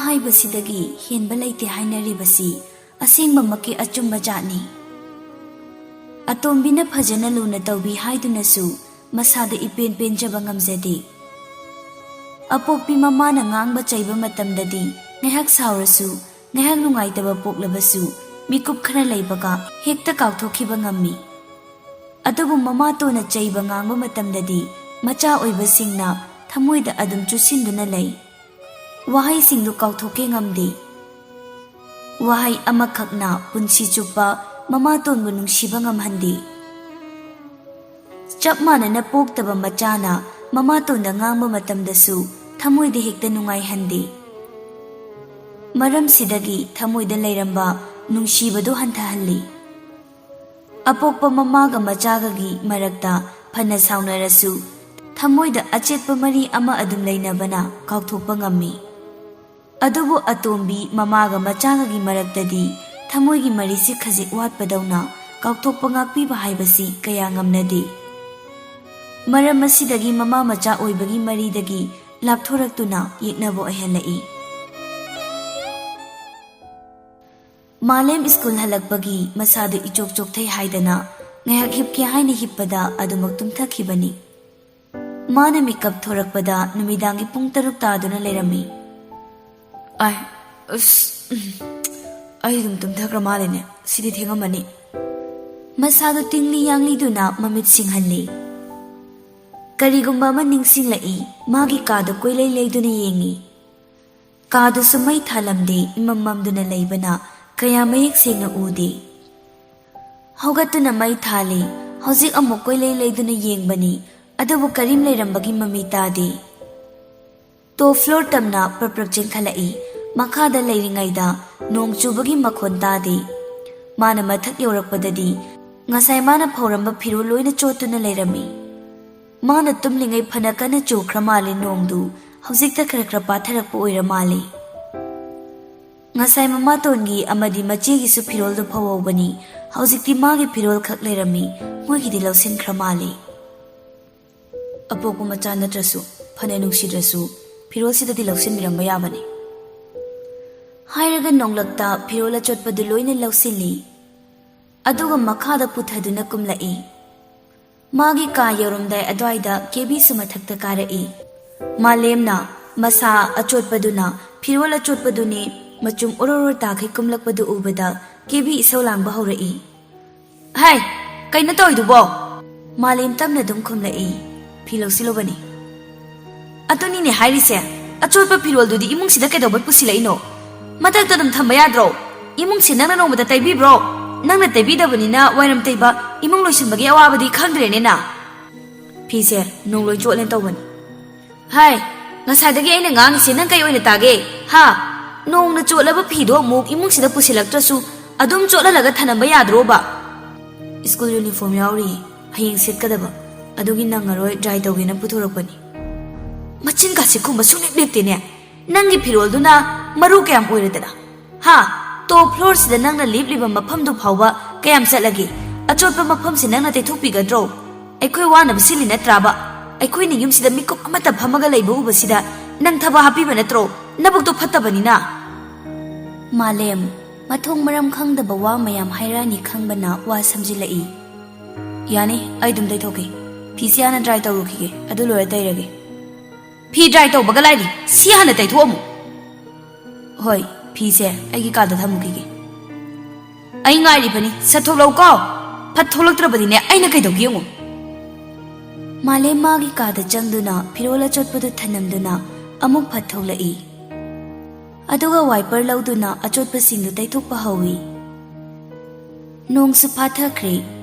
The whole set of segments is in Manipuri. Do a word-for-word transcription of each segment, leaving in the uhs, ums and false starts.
ꯍꯥꯏꯕꯁꯤꯗꯒꯤ ꯍꯦꯟꯕ ꯂꯩꯇꯦ ꯍꯥꯏꯅꯔꯤꯕꯁꯤ ꯑꯁꯦꯡꯕꯃꯛꯀꯤ ꯑꯆꯨꯝꯕ ꯖꯥꯠꯅꯤ꯫ ꯑꯇꯣꯝꯕꯤꯅ ꯐꯖꯅ ꯂꯨꯅ ꯇꯧꯕꯤ ꯍꯥꯏꯗꯨꯅꯁꯨ ꯃꯁꯥꯗ ꯏꯄꯦꯟ ꯄꯦꯟꯖꯕ ꯉꯝꯖꯗꯦ꯫ ꯑꯄꯣꯛꯄꯤ ꯃꯃꯥꯅ ꯉꯥꯡꯕ ꯆꯩꯕ ꯃꯇꯝꯗꯗꯤ ꯉꯥꯏꯍꯥꯛ ꯁꯥꯎꯔꯁꯨ, ꯉꯥꯏꯍꯥꯛ ꯅꯨꯡꯉꯥꯏꯇꯕ ꯄꯣꯛꯂꯕꯁꯨ ꯃꯤꯀꯨꯞ ꯈꯔ ꯂꯩꯕꯒ ꯍꯦꯛꯇ ꯀꯥꯎꯊꯣꯛꯈꯤꯕ ꯉꯝꯃꯤ꯫ ꯑꯗꯨꯕꯨ ꯃꯃꯥꯇꯣꯟꯅ ꯆꯩꯕ ꯉꯥꯡꯕ ꯃꯇꯝꯗꯗꯤ ꯃꯆꯥ ꯑꯣꯏꯕꯁꯤꯡꯅ ꯊꯃꯣꯏꯗ ꯑꯗꯨꯝ ꯆꯨꯁꯤꯟꯗꯨꯅ ꯂꯩ꯫ ꯋꯥꯍꯩꯁꯤꯡꯗꯨ ꯀꯥꯎꯊꯣꯛꯀꯦ ꯉꯝꯗꯦ꯫ ꯋꯥꯍꯩ ꯑꯃꯈꯛꯅ ꯄꯨꯟꯁꯤ ꯆꯨꯞꯄ ꯃꯃꯥꯇꯣꯟꯕꯨ ꯅꯨꯡꯁꯤꯕ ꯉꯝꯍꯟꯗꯦ꯫ ꯆꯞ ꯃꯥꯟꯅꯅ ꯄꯣꯛꯇꯕ ꯃꯆꯥꯅ ꯃꯃꯥꯇꯣꯟꯗ ꯉꯥꯡꯕ ꯃꯇꯝꯗꯁꯨ ꯊꯃꯣꯏꯗ ꯍꯦꯛꯇ ꯅꯨꯡꯉꯥꯏꯍꯟꯗꯦ꯫ ꯃꯔꯝꯁꯤꯗꯒꯤ ꯊꯃꯣꯏꯗ ꯂꯩꯔꯝꯕ ꯅꯨꯡꯁꯤꯕꯗꯨ ꯍꯟꯊꯍꯜꯂꯤ꯫ ꯑꯄꯣꯛꯄ ꯃꯃꯥꯒ ꯃꯆꯥꯒꯒꯤ ꯃꯔꯛꯇ ꯐꯅ ꯁꯥꯎꯅꯔꯁꯨ, ꯊꯃꯣꯏꯗ ꯑꯆꯦꯠꯄ ꯃꯔꯤ ꯑꯃ ꯑꯗꯨꯝ ꯂꯩꯅꯕꯅ ꯀꯥꯎꯊꯣꯛꯄ ꯉꯝꯃꯤ꯫ ꯑꯗꯨꯕꯨ ꯑꯇꯣꯝꯕꯤ ꯃꯃꯥꯒ ꯃꯆꯥꯒꯒꯤ ꯃꯔꯛꯇꯗꯤ ꯊꯃꯣꯏꯒꯤ ꯃꯔꯤꯁꯤ ꯈꯖꯤꯛ ꯋꯥꯠꯄꯗꯧꯅ ꯀꯥꯎꯊꯣꯛꯄ ꯉꯥꯛꯄꯤꯕ ꯍꯥꯏꯕꯁꯤ ꯀꯌꯥ ꯉꯝꯅꯗꯦ꯫ ꯃꯔꯝ ꯑꯁꯤꯗꯒꯤ ꯃꯃꯥ ꯃꯆꯥ ꯑꯣꯏꯕꯒꯤ ꯃꯔꯤꯗꯒꯤ ꯂꯥꯞꯊꯣꯔꯛꯇꯨꯅ ꯌꯦꯛꯅꯕ ꯑꯣꯏꯍꯜꯂꯛꯏ꯫ ꯃꯥꯂꯦꯝ ꯁ꯭ꯀꯨꯜ ꯍꯜꯂꯛꯄꯒꯤ ꯃꯁꯥꯗꯨ ꯏꯆꯣꯛ ꯆꯣꯛꯊꯩ ꯍꯥꯏꯗꯅ ꯉꯥꯏꯍꯥꯛ ꯍꯤꯞꯀꯦ ꯍꯥꯏꯅ ꯍꯤꯞꯄꯗ ꯑꯗꯨꯃꯛ ꯇꯨꯝꯊꯈꯤꯕꯅꯤ꯫ ꯃꯥꯅ ꯃꯤꯀꯞ ꯊꯣꯔꯛꯄꯗ ꯅꯨꯃꯤꯗꯥꯡꯒꯤ ꯄꯨꯡ ꯇꯔꯨꯛ ꯇꯥꯗꯨꯅ ꯂꯩꯔꯝꯃꯤ꯫ "ꯑꯥꯏ, ꯑꯁ, ꯎꯝ, ꯑꯩ ꯑꯗꯨꯝ ꯇꯨꯝꯊꯈ꯭ꯔ ꯃꯥꯜꯂꯦꯅꯦ, ꯁꯤꯗꯤ ꯊꯦꯡꯉꯝꯃꯅꯤ꯫" ꯃꯁꯥꯗꯨ ꯇꯤꯡꯂꯤ ꯌꯥꯡꯂꯤꯗꯨꯅ ꯃꯃꯤꯠ ꯁꯤꯡꯍꯜꯂꯤ꯫ ꯀꯔꯤꯒꯨꯝꯕ ꯑꯃ ꯅꯤꯡꯁꯤꯡꯂꯛꯏ꯫ ꯃꯥꯒꯤ ꯀꯥꯗꯨ ꯀꯣꯏꯂꯩ ꯂꯩꯗꯨꯅ ꯌꯦꯡꯉꯤ꯫ ꯀꯥꯗꯨꯁꯨ ꯃꯩ ꯊꯥꯂꯝꯗꯦ, ꯏꯃꯝ ꯃꯝꯗꯨꯅ ꯂꯩꯕꯅ ꯀꯌꯥ ꯃꯌꯦꯛ ꯁꯦꯡꯅ ꯎꯗꯦ꯫ ꯍꯧꯒꯠꯇꯨꯅ ꯃꯩ ꯊꯥꯜꯂꯤ꯫ ꯍꯧꯖꯤꯛ ꯑꯃꯨꯛ ꯀꯣꯏꯂꯩ ꯂꯩꯗꯨꯅ ꯌꯦꯡꯕꯅꯤ, ꯑꯗꯨꯕꯨ ꯀꯔꯤꯝ ꯂꯩꯔꯝꯕꯒꯤ ꯃꯃꯤ ꯇꯥꯗꯦ꯫ ꯇꯣꯞ ꯐ꯭ꯂꯣꯔ ꯇꯝꯅ ꯄ꯭ꯔꯞ ꯄ꯭ꯔꯞ ꯆꯦꯟꯈꯠꯂꯛꯏ꯫ ꯃꯈꯥꯗ ꯂꯩꯔꯤꯉꯩꯗ ꯅꯣꯡ ꯆꯨꯕꯒꯤ ꯃꯈꯣꯟ ꯇꯥꯗꯦ꯫ ꯃꯥꯅ ꯃꯊꯛ ꯌꯧꯔꯛꯄꯗꯗꯤ ꯉꯁꯥꯏ ꯃꯥꯅ ꯐꯧꯔꯝꯕ ꯐꯤꯔꯣꯜ ꯂꯣꯏꯅ ꯆꯣꯠꯇꯨꯅ ꯂꯩꯔꯝꯃꯤ꯫ ꯃꯥꯅ ꯇꯨꯝꯂꯤꯉꯩ ꯐꯅ ꯀꯟꯅ ꯆꯨꯈ꯭ꯔ ꯃꯥꯜꯂꯦ ꯅꯣꯡꯗꯨ꯫ ꯍꯧꯖꯤꯛꯇ ꯈꯔ ꯈꯔ ꯄꯥꯊꯔꯛꯄ ꯑꯣꯏꯔ ꯃꯥꯜꯂꯦ꯫ ꯉꯁꯥꯏ ꯃꯃꯥꯇꯣꯟꯒꯤ ꯑꯃꯗꯤ ꯃꯆꯦꯒꯤꯁꯨ ꯐꯤꯔꯣꯜꯗꯨ ꯐꯧꯍꯧꯕꯅꯤ꯫ ꯍꯧꯖꯤꯛꯇꯤ ꯃꯥꯒꯤ ꯐꯤꯔꯣꯜ ꯈꯛ ꯂꯩꯔꯝꯃꯤ꯫ ꯃꯣꯏꯒꯤꯗꯤ ꯂꯧꯁꯤꯟꯈ꯭ꯔ ꯃꯥꯜꯂꯦ꯫ ꯑꯄꯣꯛꯄ ꯃꯆꯥ ꯅꯠꯇ꯭ꯔꯁꯨ, ꯐꯅ ꯅꯨꯡꯁꯤꯗ꯭ꯔꯁꯨ, ꯐꯤꯔꯣꯜꯁꯤꯗꯗꯤ ꯂꯧꯁꯤꯟꯕꯤꯔꯝꯕ ꯌꯥꯕꯅꯤ꯫ ꯍꯥꯏꯔꯒ ꯅꯣꯡꯂꯛꯇ ꯐꯤꯔꯣꯜ ꯑꯆꯣꯠꯄꯗꯨ ꯂꯣꯏꯅ ꯂꯧꯁꯤꯜꯂꯤ꯫ ꯑꯗꯨꯒ ꯃꯈꯥꯗ ꯄꯨꯊꯗꯨꯅ ꯀꯨꯝꯂꯛꯏ꯫ ꯃꯥꯒꯤ ꯀꯥ ꯌꯧꯔꯝꯗꯥꯏ ꯑꯗꯨꯋꯥꯏꯗ ꯀꯦꯕꯤꯁꯨ ꯃꯊꯛꯇ ꯀꯥꯔꯛꯏ꯫ ꯃꯥꯂꯦꯝꯅ ꯃꯁꯥ ꯑꯆꯣꯠꯄꯗꯨꯅ ꯐꯤꯔꯣꯜ ꯑꯆꯣꯠꯄꯗꯨꯅꯤ ꯃꯆꯨꯝ ꯑꯣꯔꯣꯔꯣ ꯇꯥꯈꯩ ꯀꯨꯝꯂꯛꯄꯗꯨ ꯎꯕꯗ ꯀꯦꯕꯤ ꯏꯁꯧ ꯂꯥꯡꯕ ꯍꯧꯔꯛꯏ꯫ "ꯍꯥꯏ, ꯀꯩꯅꯣ ꯇꯧꯔꯤꯗꯨꯕꯣ?" ꯃꯥꯂꯦꯝ ꯇꯞꯅ ꯑꯗꯨꯝ ꯈꯨꯝꯂꯛꯏ꯫ "ꯐꯤ ꯂꯧꯁꯤꯜꯂꯨꯕꯅꯤ꯫" "ꯑꯗꯨꯅꯤꯅꯦ ꯍꯥꯏꯔꯤꯁꯦ, ꯑꯆꯣꯠꯄ ꯐꯤꯔꯣꯜꯗꯨꯗꯤ ꯏꯃꯨꯡꯁꯤꯗ ꯀꯩꯗꯧꯕꯩ ꯄꯨꯁꯤꯜꯂꯛꯏꯅꯣ? ꯃꯊꯛꯇ ꯑꯗꯨꯝ ꯊꯝꯕ ꯌꯥꯗ꯭ꯔꯣ? ꯏꯃꯨꯡꯁꯦ ꯅꯪꯅ ꯅꯣꯡꯃꯗ ꯇꯩꯕꯤꯕ꯭ꯔꯣ? ꯅꯪꯅ ꯇꯩꯕꯤꯗꯕꯅꯤꯅ ꯋꯥꯏꯔꯝ ꯇꯩꯕ, ꯏꯃꯨꯡ ꯂꯣꯏꯁꯤꯟꯕꯒꯤ ꯑꯋꯥꯕꯗꯤ ꯈꯪꯗ꯭ꯔꯦꯅꯦ ꯅꯪ꯫" "ꯐꯤꯁꯦ ꯅꯣꯡ ꯂꯣꯏ ꯆꯣꯠꯂꯦ ꯇꯧꯕꯅꯤ꯫" "ꯍꯥꯏ, ꯉꯁꯥꯏꯗꯒꯤ ꯑꯩꯅ ꯉꯥꯡꯉꯤꯁꯦ ꯅꯪ ꯀꯩ ꯑꯣꯏꯅ ꯇꯥꯒꯦ? ꯍꯥ? ꯅꯣꯡꯅ ꯆꯣꯠꯂꯕ ꯐꯤꯗꯣ ꯑꯃꯨꯛ ꯏꯃꯨꯡꯁꯤꯗ ꯄꯨꯁꯤꯜꯂꯛꯇ꯭ꯔꯁꯨ ꯑꯗꯨꯝ ꯆꯣꯠꯍꯜꯂꯒ ꯊꯅꯝꯕ ꯌꯥꯗ꯭ꯔꯣꯕ?" "ꯁ꯭ꯀꯨꯜ ꯌꯨꯅꯤꯐꯣꯔꯝ ꯌꯥꯎꯔꯤꯌꯦ, ꯍꯌꯦꯡ ꯁꯦꯠꯀꯗꯕ, ꯑꯗꯨꯒꯤ ꯅꯪꯉꯔꯣꯏ, ꯗ꯭ꯔꯥꯏ ꯇꯧꯒꯦꯅ ꯄꯨꯊꯣꯔꯛꯄꯅꯤ꯫" "ꯃꯆꯤꯟ ꯀꯥꯁꯦ ꯈꯨꯝꯕ ꯁꯨꯡꯂꯦꯞ ꯂꯦꯞꯇꯦꯅꯦ꯫ ꯅꯪꯒꯤ ꯐꯤꯔꯣꯜꯗꯨꯅ ꯃꯔꯨ ꯀꯌꯥꯝ ꯑꯣꯏꯔꯗꯅ? ꯍꯥ? ꯇꯣꯞ ꯐ꯭ꯂꯣꯔꯁꯤꯗ ꯅꯪꯅ ꯂꯦꯞꯂꯤꯕ ꯃꯐꯝꯗꯨ ꯐꯥꯎꯕ ꯀꯌꯥꯝ ꯆꯠꯂꯒꯦ? ꯑꯆꯣꯠꯄ ꯃꯐꯝꯁꯤ ꯅꯪꯅ ꯇꯩꯊꯣꯛꯄꯤꯒꯗ꯭ꯔꯣ? ꯑꯩꯈꯣꯏ ꯋꯥꯅꯕ ꯁꯤꯜꯂꯤ ꯅꯠꯇ꯭ꯔꯥꯕ? ꯑꯩꯈꯣꯏꯅ ꯌꯨꯝꯁꯤꯗ ꯃꯤꯀꯨꯞ ꯑꯃꯠꯇ ꯐꯝꯃꯒ ꯂꯩꯕ ꯎꯕꯁꯤꯗ ꯅꯪ ꯊꯕꯛ ꯍꯥꯞꯄꯤꯕ ꯅꯠꯇ꯭ꯔꯣ? ꯅꯕꯨꯛꯇꯣ ꯐꯠꯇꯕꯅꯤꯅ꯫" ꯃꯥꯂꯦꯝ, ꯃꯊꯣꯡ ꯃꯔꯝ ꯈꯪꯗꯕ ꯋꯥ ꯃꯌꯥꯝ ꯍꯥꯏꯔꯛꯑꯅꯤ ꯈꯪꯕꯅ ꯋꯥ ꯁꯝꯖꯤꯜꯂꯛꯏ꯫ "ꯌꯥꯅꯤ, ꯑꯩ ꯑꯗꯨꯝ ꯇꯩꯊꯣꯛꯀꯦ꯫ ꯐꯤꯁꯤ ꯍꯥꯟꯅ ꯗ꯭ꯔꯥꯏ ꯇꯧꯔꯨꯈꯤꯒꯦ, ꯑꯗꯨ ꯂꯣꯏꯔ ꯇꯩꯔꯒꯦ꯫" "ꯐꯤ ꯗ꯭ꯔꯥꯏ ꯇꯧꯕꯒ ꯂꯥꯏꯔꯤ, ꯁꯤ ꯍꯥꯟꯅ ꯇꯩꯊꯣꯛꯑꯝꯃꯨ꯫" "ꯍꯣꯏ, ꯐꯤꯁꯦ ꯑꯩꯒꯤ ꯀꯥꯗ ꯊꯝꯃꯨꯈꯤꯒꯦ꯫" "ꯑꯩ ꯉꯥꯏꯔꯤꯕꯅꯤ, ꯁꯠ ꯊꯣꯛꯂꯛꯎꯀꯣ꯫ ꯐꯠ ꯊꯣꯛꯂꯛꯇ꯭ꯔꯕꯗꯤꯅꯦ ꯑꯩꯅ ꯀꯩꯗꯧꯒꯦ ꯌꯦꯡꯉꯨ꯫" ꯃꯥꯂꯦꯝ ꯃꯥꯒꯤ ꯀꯥꯗ ꯆꯪꯗꯨꯅ ꯐꯤꯔꯣꯜ ꯑꯆꯣꯠꯄꯗꯨ ꯊꯅꯝꯗꯨꯅ ꯑꯃꯨꯛ ꯐꯠ ꯊꯣꯛꯂꯛꯏ꯫ ꯑꯗꯨꯒ ꯋꯥꯏꯄꯔ ꯂꯧꯗꯨꯅ ꯑꯆꯣꯠꯄꯁꯤꯡꯗꯨ ꯇꯩꯊꯣꯛꯄ ꯍꯧꯏ꯫ ꯅꯣꯡꯁꯨ ꯐꯥꯊꯈ꯭ꯔꯦ꯫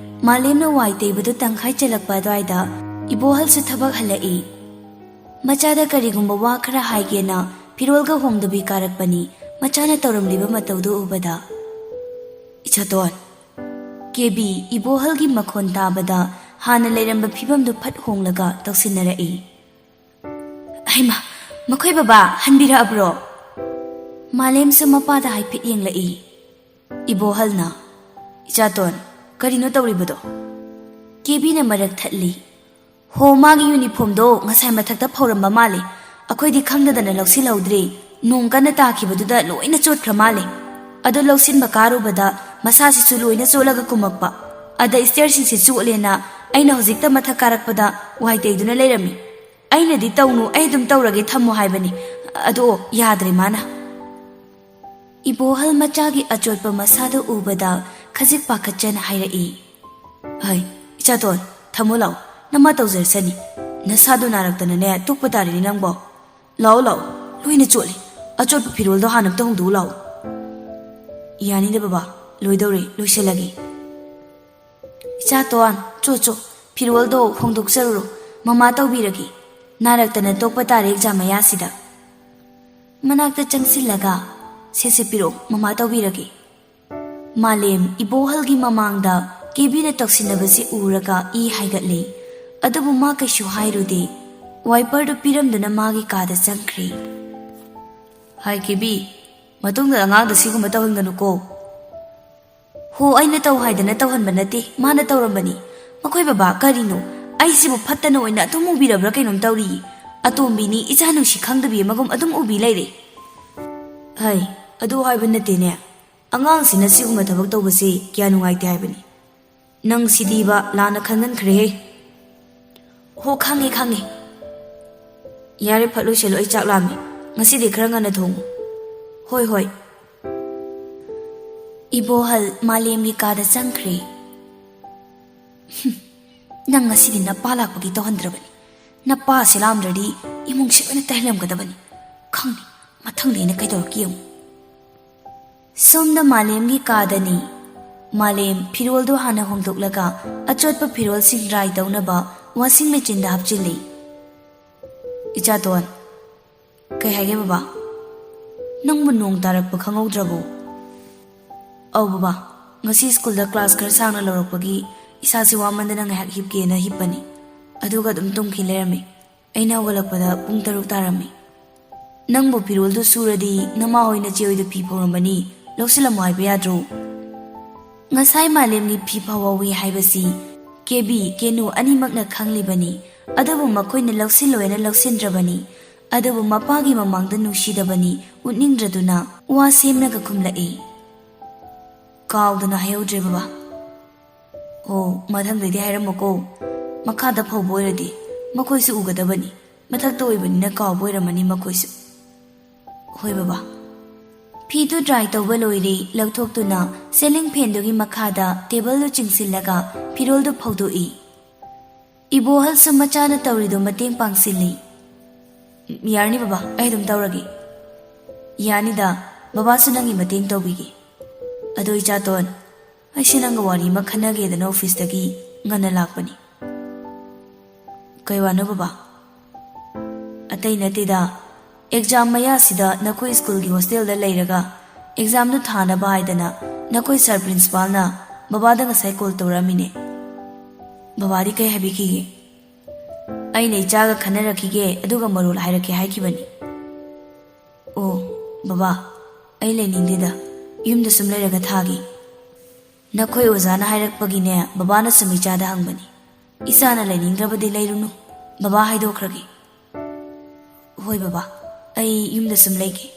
ꯃꯥꯂꯦꯝꯅ ꯋꯥꯏ ꯇꯩꯕꯗꯨ ꯇꯪꯈꯥꯏ ꯆꯜꯂꯛꯄ ꯑꯗꯨꯋꯥꯏꯗ ꯏꯕꯣꯍꯜꯁꯨ ꯊꯕꯛ ꯍꯜꯂꯛꯏ꯫ ꯃꯆꯥꯗ ꯀꯔꯤꯒꯨꯝꯕ ꯋꯥ ꯈꯔ ꯍꯥꯏꯒꯦꯅ ꯐꯤꯔꯣꯜꯒ ꯍꯣꯡꯗꯕꯤ ꯀꯥꯔꯛꯄꯅꯤ꯫ ꯃꯆꯥꯅ ꯇꯧꯔꯝꯂꯤꯕ ꯃꯇꯧꯗꯨ ꯎꯕꯗ, "ꯏꯆꯥꯇꯣꯟ!" ꯀꯦꯕꯤ ꯏꯕꯣꯍꯜꯒꯤ ꯃꯈꯣꯟ ꯇꯥꯕꯗ ꯍꯥꯟꯅ ꯂꯩꯔꯝꯕ ꯐꯤꯕꯝꯗꯨ ꯐꯠ ꯍꯣꯡꯂꯒ ꯇꯧꯁꯤꯟꯅꯔꯛꯏ꯫ "ꯍꯩꯃꯥ, ꯃꯈꯣꯏ ꯕꯕꯥ ꯍꯟꯕꯤꯔꯛꯑꯕ꯭ꯔꯣ?" ꯃꯥꯂꯦꯝꯁꯨ ꯃꯄꯥꯗ ꯍꯥꯏꯐꯦꯠ ꯌꯦꯡꯂꯛꯏ꯫ ꯏꯕꯣꯍꯜꯅ, "ꯏꯆꯥꯇꯣꯟ, ꯀꯔꯤꯅꯣ ꯇꯧꯔꯤꯕꯗꯣ?" ꯀꯦꯕꯤꯅ ꯃꯔꯛ ꯊꯠꯂꯤ꯫ "ꯍꯣ, ꯃꯥꯒꯤ ꯌꯨꯅꯤꯐꯣꯔꯝꯗꯣ ꯉꯁꯥꯏ ꯃꯊꯛꯇ ꯐꯧꯔꯝꯕ ꯃꯥꯜꯂꯦ꯫ ꯑꯩꯈꯣꯏꯗꯤ ꯈꯪꯗꯗꯅ ꯂꯧꯁꯤꯜꯍꯧꯗ꯭ꯔꯦ꯫ ꯅꯣꯡ ꯀꯟꯅ ꯇꯥꯈꯤꯕꯗꯨꯗ ꯂꯣꯏꯅ ꯆꯣꯠꯈ꯭ꯔ ꯃꯥꯜꯂꯦ꯫ ꯑꯗꯨ ꯂꯧꯁꯤꯟꯕ ꯀꯥꯔꯨꯕꯗ ꯃꯁꯥꯁꯤꯁꯨ ꯂꯣꯏꯅ ꯆꯣꯠꯂꯒ ꯀꯨꯝꯃꯛꯄ꯫ ꯑꯗ ꯁ꯭ꯇꯦꯌꯔꯁꯤꯡꯁꯦ ꯆꯣꯠꯂꯦꯅ ꯑꯩꯅ ꯍꯧꯖꯤꯛꯇ ꯃꯊꯛ ꯀꯥꯔꯛꯄꯗ ꯋꯥꯏ ꯇꯩꯗꯨꯅ ꯂꯩꯔꯝꯃꯤ꯫ ꯑꯩꯅꯗꯤ "ꯇꯧꯅꯨ, ꯑꯩ ꯑꯗꯨꯝ ꯇꯧꯔꯒꯦ, ꯊꯝꯃꯣ" ꯍꯥꯏꯕꯅꯤ꯫ ꯑꯗꯣ ꯌꯥꯗ꯭ꯔꯦ ꯃꯥꯅ꯫ ꯏꯕꯣꯍꯜ ꯃꯆꯥꯒꯤ ꯑꯆꯣꯠꯄ ꯃꯁꯥꯗꯨ ꯎꯕꯗ ꯈꯖꯤꯛ ꯄꯥꯈꯠꯆꯅ ꯍꯥꯏꯔꯛꯏ꯫ "ꯍꯩ, ꯏꯆꯥꯇꯣꯟ, ꯊꯝꯃꯣ ꯂꯥꯛꯑꯣ, ꯅꯃꯥ ꯇꯧꯖꯔꯁꯅꯤ꯫ ꯅꯁꯥꯗꯣ ꯅꯥꯔꯛꯇꯅꯅꯦ ꯇꯣꯛꯄ ꯇꯥꯔꯦꯅꯦ ꯅꯪꯕꯣ꯫ ꯂꯥꯛꯑꯣ ꯂꯥꯛꯑꯣ, ꯂꯣꯏꯅ ꯆꯣꯠꯂꯦ꯫ ꯑꯆꯣꯠꯄ ꯐꯤꯔꯣꯜꯗꯣ ꯍꯥꯟꯅ ꯑꯝꯇ ꯍꯣꯡꯗꯣꯛꯎ ꯂꯥꯛꯑꯣ꯫" "ꯌꯥꯅꯤꯗ ꯕꯕꯥ, ꯂꯣꯏꯗꯧꯔꯦ, ꯂꯣꯏꯁꯤꯜꯂꯒꯦ꯫" "ꯏꯆꯥꯇꯣꯟ, ꯆꯣ ꯆꯣ, ꯐꯤꯔꯣꯜꯗꯣ ꯍꯣꯡꯗꯣꯛꯆꯔꯨꯔꯣ, ꯃꯃꯥ ꯇꯧꯕꯤꯔꯒꯦ꯫ ꯅꯥꯔꯛꯇꯅ ꯇꯣꯛꯄ ꯇꯥꯔꯦ ꯑꯦꯛꯖꯥꯝ ꯃꯌꯥꯁꯤꯗ꯫" ꯃꯅꯥꯛꯇ ꯆꯪꯁꯤꯜꯂꯒ, "ꯁꯦ ꯁꯦ, ꯄꯤꯔꯛꯑꯣ, ꯃꯃꯥ ꯇꯧꯕꯤꯔꯒꯦ꯫" ꯃꯥꯂꯦꯝ ꯏꯕꯣꯍꯜꯒꯤ ꯃꯃꯥꯡꯗ ꯀꯦꯕꯤꯅ ꯇꯧꯁꯤꯟꯅꯕꯁꯤ ꯎꯔꯒ ꯏ ꯍꯥꯏꯒꯠꯂꯦ꯫ ꯑꯗꯨꯕꯨ ꯃꯥ ꯀꯩꯁꯨ ꯍꯥꯏꯔꯨꯗꯦ꯫ ꯋꯥꯏꯄꯔꯗꯨ ꯄꯤꯔꯝꯗꯨꯅ ꯃꯥꯒꯤ ꯀꯥꯗ ꯆꯪꯈ꯭ꯔꯦ꯫ "ꯍꯥꯏ ꯀꯦꯕꯤ, ꯃꯇꯨꯡꯗ ꯑꯉꯥꯡꯗ ꯁꯤꯒꯨꯝꯕ ꯇꯧꯍꯟꯒꯅꯨꯀꯣ꯫" "ꯍꯣ, ꯑꯩꯅ ꯇꯧ ꯍꯥꯏꯗꯅ ꯇꯧꯍꯟꯕ ꯅꯠꯇꯦ, ꯃꯥꯅ ꯇꯧꯔꯝꯕꯅꯤ꯫" "ꯃꯈꯣꯏ ꯕꯕꯥ, ꯀꯔꯤꯅꯣ? ꯑꯩꯁꯤꯕꯨ ꯐꯠꯇꯅ ꯑꯣꯏꯅ ꯑꯗꯨꯝ ꯎꯕꯤꯔꯕ꯭ꯔꯥ ꯀꯩꯅꯣꯝ ꯇꯧꯔꯤ꯫ ꯑꯇꯣꯝꯕꯤꯅꯤ, ꯏꯆꯥ ꯅꯨꯡꯁꯤ ꯈꯪꯗꯕꯤ ꯑꯃꯒꯨꯝ ꯑꯗꯨꯝ ꯎꯕꯤ ꯂꯩꯔꯦ꯫" "ꯍꯩ, ꯑꯗꯨ ꯍꯥꯏꯕ ꯅꯠꯇꯦꯅꯦ꯫ ꯑꯉꯥꯡꯁꯤꯅ ꯁꯤꯒꯨꯝꯕ ꯊꯕꯛ ꯇꯧꯕꯁꯤ ꯀꯌꯥ ꯅꯨꯡꯉꯥꯏꯇꯦ ꯍꯥꯏꯕꯅꯤ꯫ ꯅꯪ ꯁꯤꯗꯤꯕ ꯂꯥꯟꯅ ꯈꯟꯒꯟꯈ꯭ꯔꯦꯍꯦ꯫" "ꯍꯣ, ꯈꯪꯉꯦ, ꯈꯪꯉꯦ꯫" "ꯌꯥꯔꯦ, ꯐꯠ ꯂꯣꯏꯁꯤꯜꯂꯣ, ꯑꯩ ꯆꯥꯛ ꯂꯥꯝꯃꯦ꯫ ꯉꯁꯤꯗꯤ ꯈꯔ ꯉꯟꯅ ꯊꯣꯡꯉꯨ꯫" "ꯍꯣꯏ, ꯍꯣꯏ꯫" ꯏꯕꯣꯍꯜ ꯃꯥꯂꯦꯝꯒꯤ ꯀꯥꯗ ꯆꯪꯈ꯭ꯔꯦ꯫ "ꯍꯨꯝ, ꯅꯪ ꯉꯁꯤꯗꯤ ꯅꯄꯥ ꯂꯥꯛꯄꯒꯤ ꯇꯧꯍꯟꯗ꯭ꯔꯕꯅꯤ꯫ ꯅꯄꯥꯁꯦ ꯂꯥꯛꯑꯝꯗ꯭ꯔꯗꯤ ꯏꯃꯨꯡꯁꯦ ꯂꯣꯏꯅ ꯇꯩꯍꯜꯂꯝꯒꯗꯕꯅꯤ꯫ ꯈꯪꯅꯤ, ꯃꯊꯪꯗꯤ ꯑꯩꯅ ꯀꯩꯗꯧꯔꯛꯀꯦ ꯌꯦꯡꯉꯨ꯫" ꯁꯣꯝꯗ ꯃꯥꯂꯦꯝꯒꯤ ꯀꯥꯗꯅꯤ꯫ ꯃꯥꯂꯦꯝ ꯐꯤꯔꯣꯜꯗꯨ ꯍꯥꯟꯅ ꯍꯣꯡꯗꯣꯛꯂꯒ ꯑꯆꯣꯠꯄ ꯐꯤꯔꯣꯜꯁꯤꯡ ꯗ꯭ꯔꯥꯏ ꯇꯧꯅꯕ ꯋꯥꯁꯤꯡ ꯃꯦꯆꯤꯟꯗ ꯍꯥꯞꯆꯤꯜꯂꯤ꯫ "ꯏꯆꯥꯇꯣꯟ꯫" "ꯀꯩ ꯍꯥꯏꯒꯦ ꯕꯕꯥ?" "ꯅꯪꯕꯨ ꯅꯣꯡ ꯇꯥꯔꯛꯄ ꯈꯪꯍꯧꯗ꯭ꯔꯕꯣ?" "ꯑꯧ ꯕꯕꯥ, ꯉꯁꯤ ꯁ꯭ꯀꯨꯜꯗ ꯀ꯭ꯂꯥꯁ ꯈꯔ ꯁꯥꯡꯅ ꯂꯧꯔꯛꯄꯒꯤ ꯏꯁꯥꯁꯦ ꯋꯥꯃꯟꯗꯅ ꯉꯥꯏꯍꯥꯛ ꯍꯤꯞꯀꯦꯅ ꯍꯤꯞꯄꯅꯤ꯫ ꯑꯗꯨꯒ ꯑꯗꯨꯝ ꯇꯨꯝꯈꯤ ꯂꯩꯔꯝꯃꯤ꯫ ꯑꯩꯅ ꯍꯧꯒꯠꯂꯛꯄꯗ ꯄꯨꯡ ꯇꯔꯨꯛ ꯇꯥꯔꯝꯃꯤ꯫" "ꯅꯪꯕꯨ ꯐꯤꯔꯣꯜꯗꯨ ꯁꯨꯔꯗꯤ ꯅꯃꯥ ꯍꯣꯏ ꯅꯆꯦ ꯍꯣꯏꯗ ꯐꯤ ꯐꯧꯔꯝꯕꯅꯤ, ꯂꯧꯁꯤꯜꯂꯝꯃꯣ ꯍꯥꯏꯕ ꯌꯥꯗ꯭ꯔꯣ?" ꯉꯁꯥꯏ ꯃꯥꯂꯦꯝꯒꯤ ꯐꯤ ꯐꯧꯍꯧꯋꯤ ꯍꯥꯏꯕꯁꯤ ꯀꯦꯕꯤ, ꯀꯦꯅꯨ ꯑꯅꯤꯃꯛꯅ ꯈꯪꯂꯤꯕꯅꯤ꯫ ꯑꯗꯨꯕꯨ ꯃꯈꯣꯏꯅ ꯂꯧꯁꯤꯜꯂꯣꯏꯅ ꯂꯧꯁꯤꯟꯗ꯭ꯔꯕꯅꯤ꯫ ꯑꯗꯨꯕꯨ ꯃꯄꯥꯒꯤ ꯃꯃꯥꯡꯗ ꯅꯨꯡꯁꯤꯗꯕꯅꯤ ꯎꯠꯅꯤꯡꯗ꯭ꯔꯗꯨꯅ ꯋꯥ ꯁꯦꯝꯂꯒ ꯈꯨꯝꯂꯛꯏ꯫ "ꯀꯥꯎꯗꯅ ꯍꯥꯏꯍꯧꯗ꯭ꯔꯦ ꯕꯕꯥ꯫ ꯑꯣ, ꯃꯊꯪꯗꯩꯗꯤ ꯍꯥꯏꯔꯝꯃꯨꯀꯣ꯫ ꯃꯈꯥꯗ ꯐꯧꯕ ꯑꯣꯏꯔꯗꯤ ꯃꯈꯣꯏꯁꯨ ꯎꯒꯗꯕꯅꯤ꯫ ꯃꯊꯛꯇ ꯑꯣꯏꯕꯅꯤꯅ ꯀꯥꯎꯕ ꯑꯣꯏꯔꯝꯃꯅꯤ ꯃꯈꯣꯏꯁꯨ꯫" "ꯍꯣꯏ ꯕꯕꯥ꯫" ꯐꯤꯗꯨ dry ꯇꯧꯕ ꯂꯣꯏꯔꯦ ꯂꯧꯊꯣꯛꯇꯨꯅ ceiling fanꯗꯨꯒꯤ ꯃꯈꯥꯗ tableꯗꯨ ꯆꯤꯡꯁꯤꯜꯂꯒ ꯐꯤꯔꯣꯜꯗꯨ ꯐꯧꯗꯣꯛꯏ꯫ ꯏꯕꯣꯍꯜꯁꯨ ꯃꯆꯥꯅ ꯇꯧꯔꯤꯗꯨ ꯃꯇꯦꯡ ꯄꯥꯡꯁꯤꯜꯂꯤ꯫ "ꯌꯥꯔꯅꯤ ꯕꯕꯥ, ꯑꯩ ꯑꯗꯨꯝ ꯇꯧꯔꯒꯦ꯫" "ꯌꯥꯅꯤꯗ, ꯕꯕꯥꯁꯨ ꯅꯪꯒꯤ ꯃꯇꯦꯡ ꯇꯧꯕꯤꯒꯦ꯫ ꯑꯗꯣ ꯏꯆꯥꯇꯣꯟ, ꯑꯩꯁꯦ ꯅꯪꯒ ꯋꯥꯔꯤ ꯑꯃ ꯈꯟꯅꯒꯦꯗꯅ officeꯇꯒꯤ ꯉꯟꯅ ꯂꯥꯛꯄꯅꯤ꯫" "ꯀꯩ ꯋꯥꯅꯣ ꯕꯕꯥ?" "ꯑꯇꯩ ꯅꯠꯇꯦꯗ, exam ꯃꯌꯥꯁꯤꯗ ꯅꯈꯣꯏ schoolꯒꯤ hostelꯗ ꯂꯩꯔꯒ examꯗꯨ ꯊꯥꯅꯕ ꯍꯥꯏꯗꯅ ꯅꯈꯣꯏ sir principalꯅ ꯕꯕꯥꯗ ꯉꯁꯥꯏ call ꯇꯧꯔꯛꯑꯝꯃꯤꯅꯦ꯫" "ꯕꯕꯥꯗꯤ ꯀꯩ ꯍꯥꯏꯕꯤꯈꯤꯒꯦ?" "ꯑꯩꯅ ꯏꯆꯥꯒ ꯈꯟꯅꯔꯛꯈꯤꯒꯦ, ꯑꯗꯨꯒ ꯃꯔꯣꯜ ꯍꯥꯏꯔꯛꯀꯦ ꯍꯥꯏꯈꯤꯕꯅꯤ꯫" "ꯑꯣ, ꯕꯕꯥ, ꯑꯩ ꯂꯩꯅꯤꯡꯗꯦꯗ, ꯌꯨꯝꯗ ꯁꯨꯝ ꯂꯩꯔꯒ ꯊꯥꯒꯦ꯫" "ꯅꯈꯣꯏ ꯑꯣꯖꯥꯅ ꯍꯥꯏꯔꯛꯄꯒꯤꯅꯦ, ꯕꯕꯥꯅ ꯁꯨꯝ ꯏꯆꯥꯗ ꯍꯪꯕꯅꯤ꯫ ꯏꯆꯥꯅ ꯂꯩꯅꯤꯡꯗ꯭ꯔꯕꯗꯤ ꯂꯩꯔꯨꯅꯨ, ꯕꯕꯥ ꯍꯥꯏꯗꯣꯛꯈ꯭ꯔꯒꯦ꯫" "ꯍꯣꯏ ꯕꯕꯥ, ꯑꯩ ꯌꯨꯝꯗ ꯁꯨꯝ ꯂꯩꯒꯦ꯫"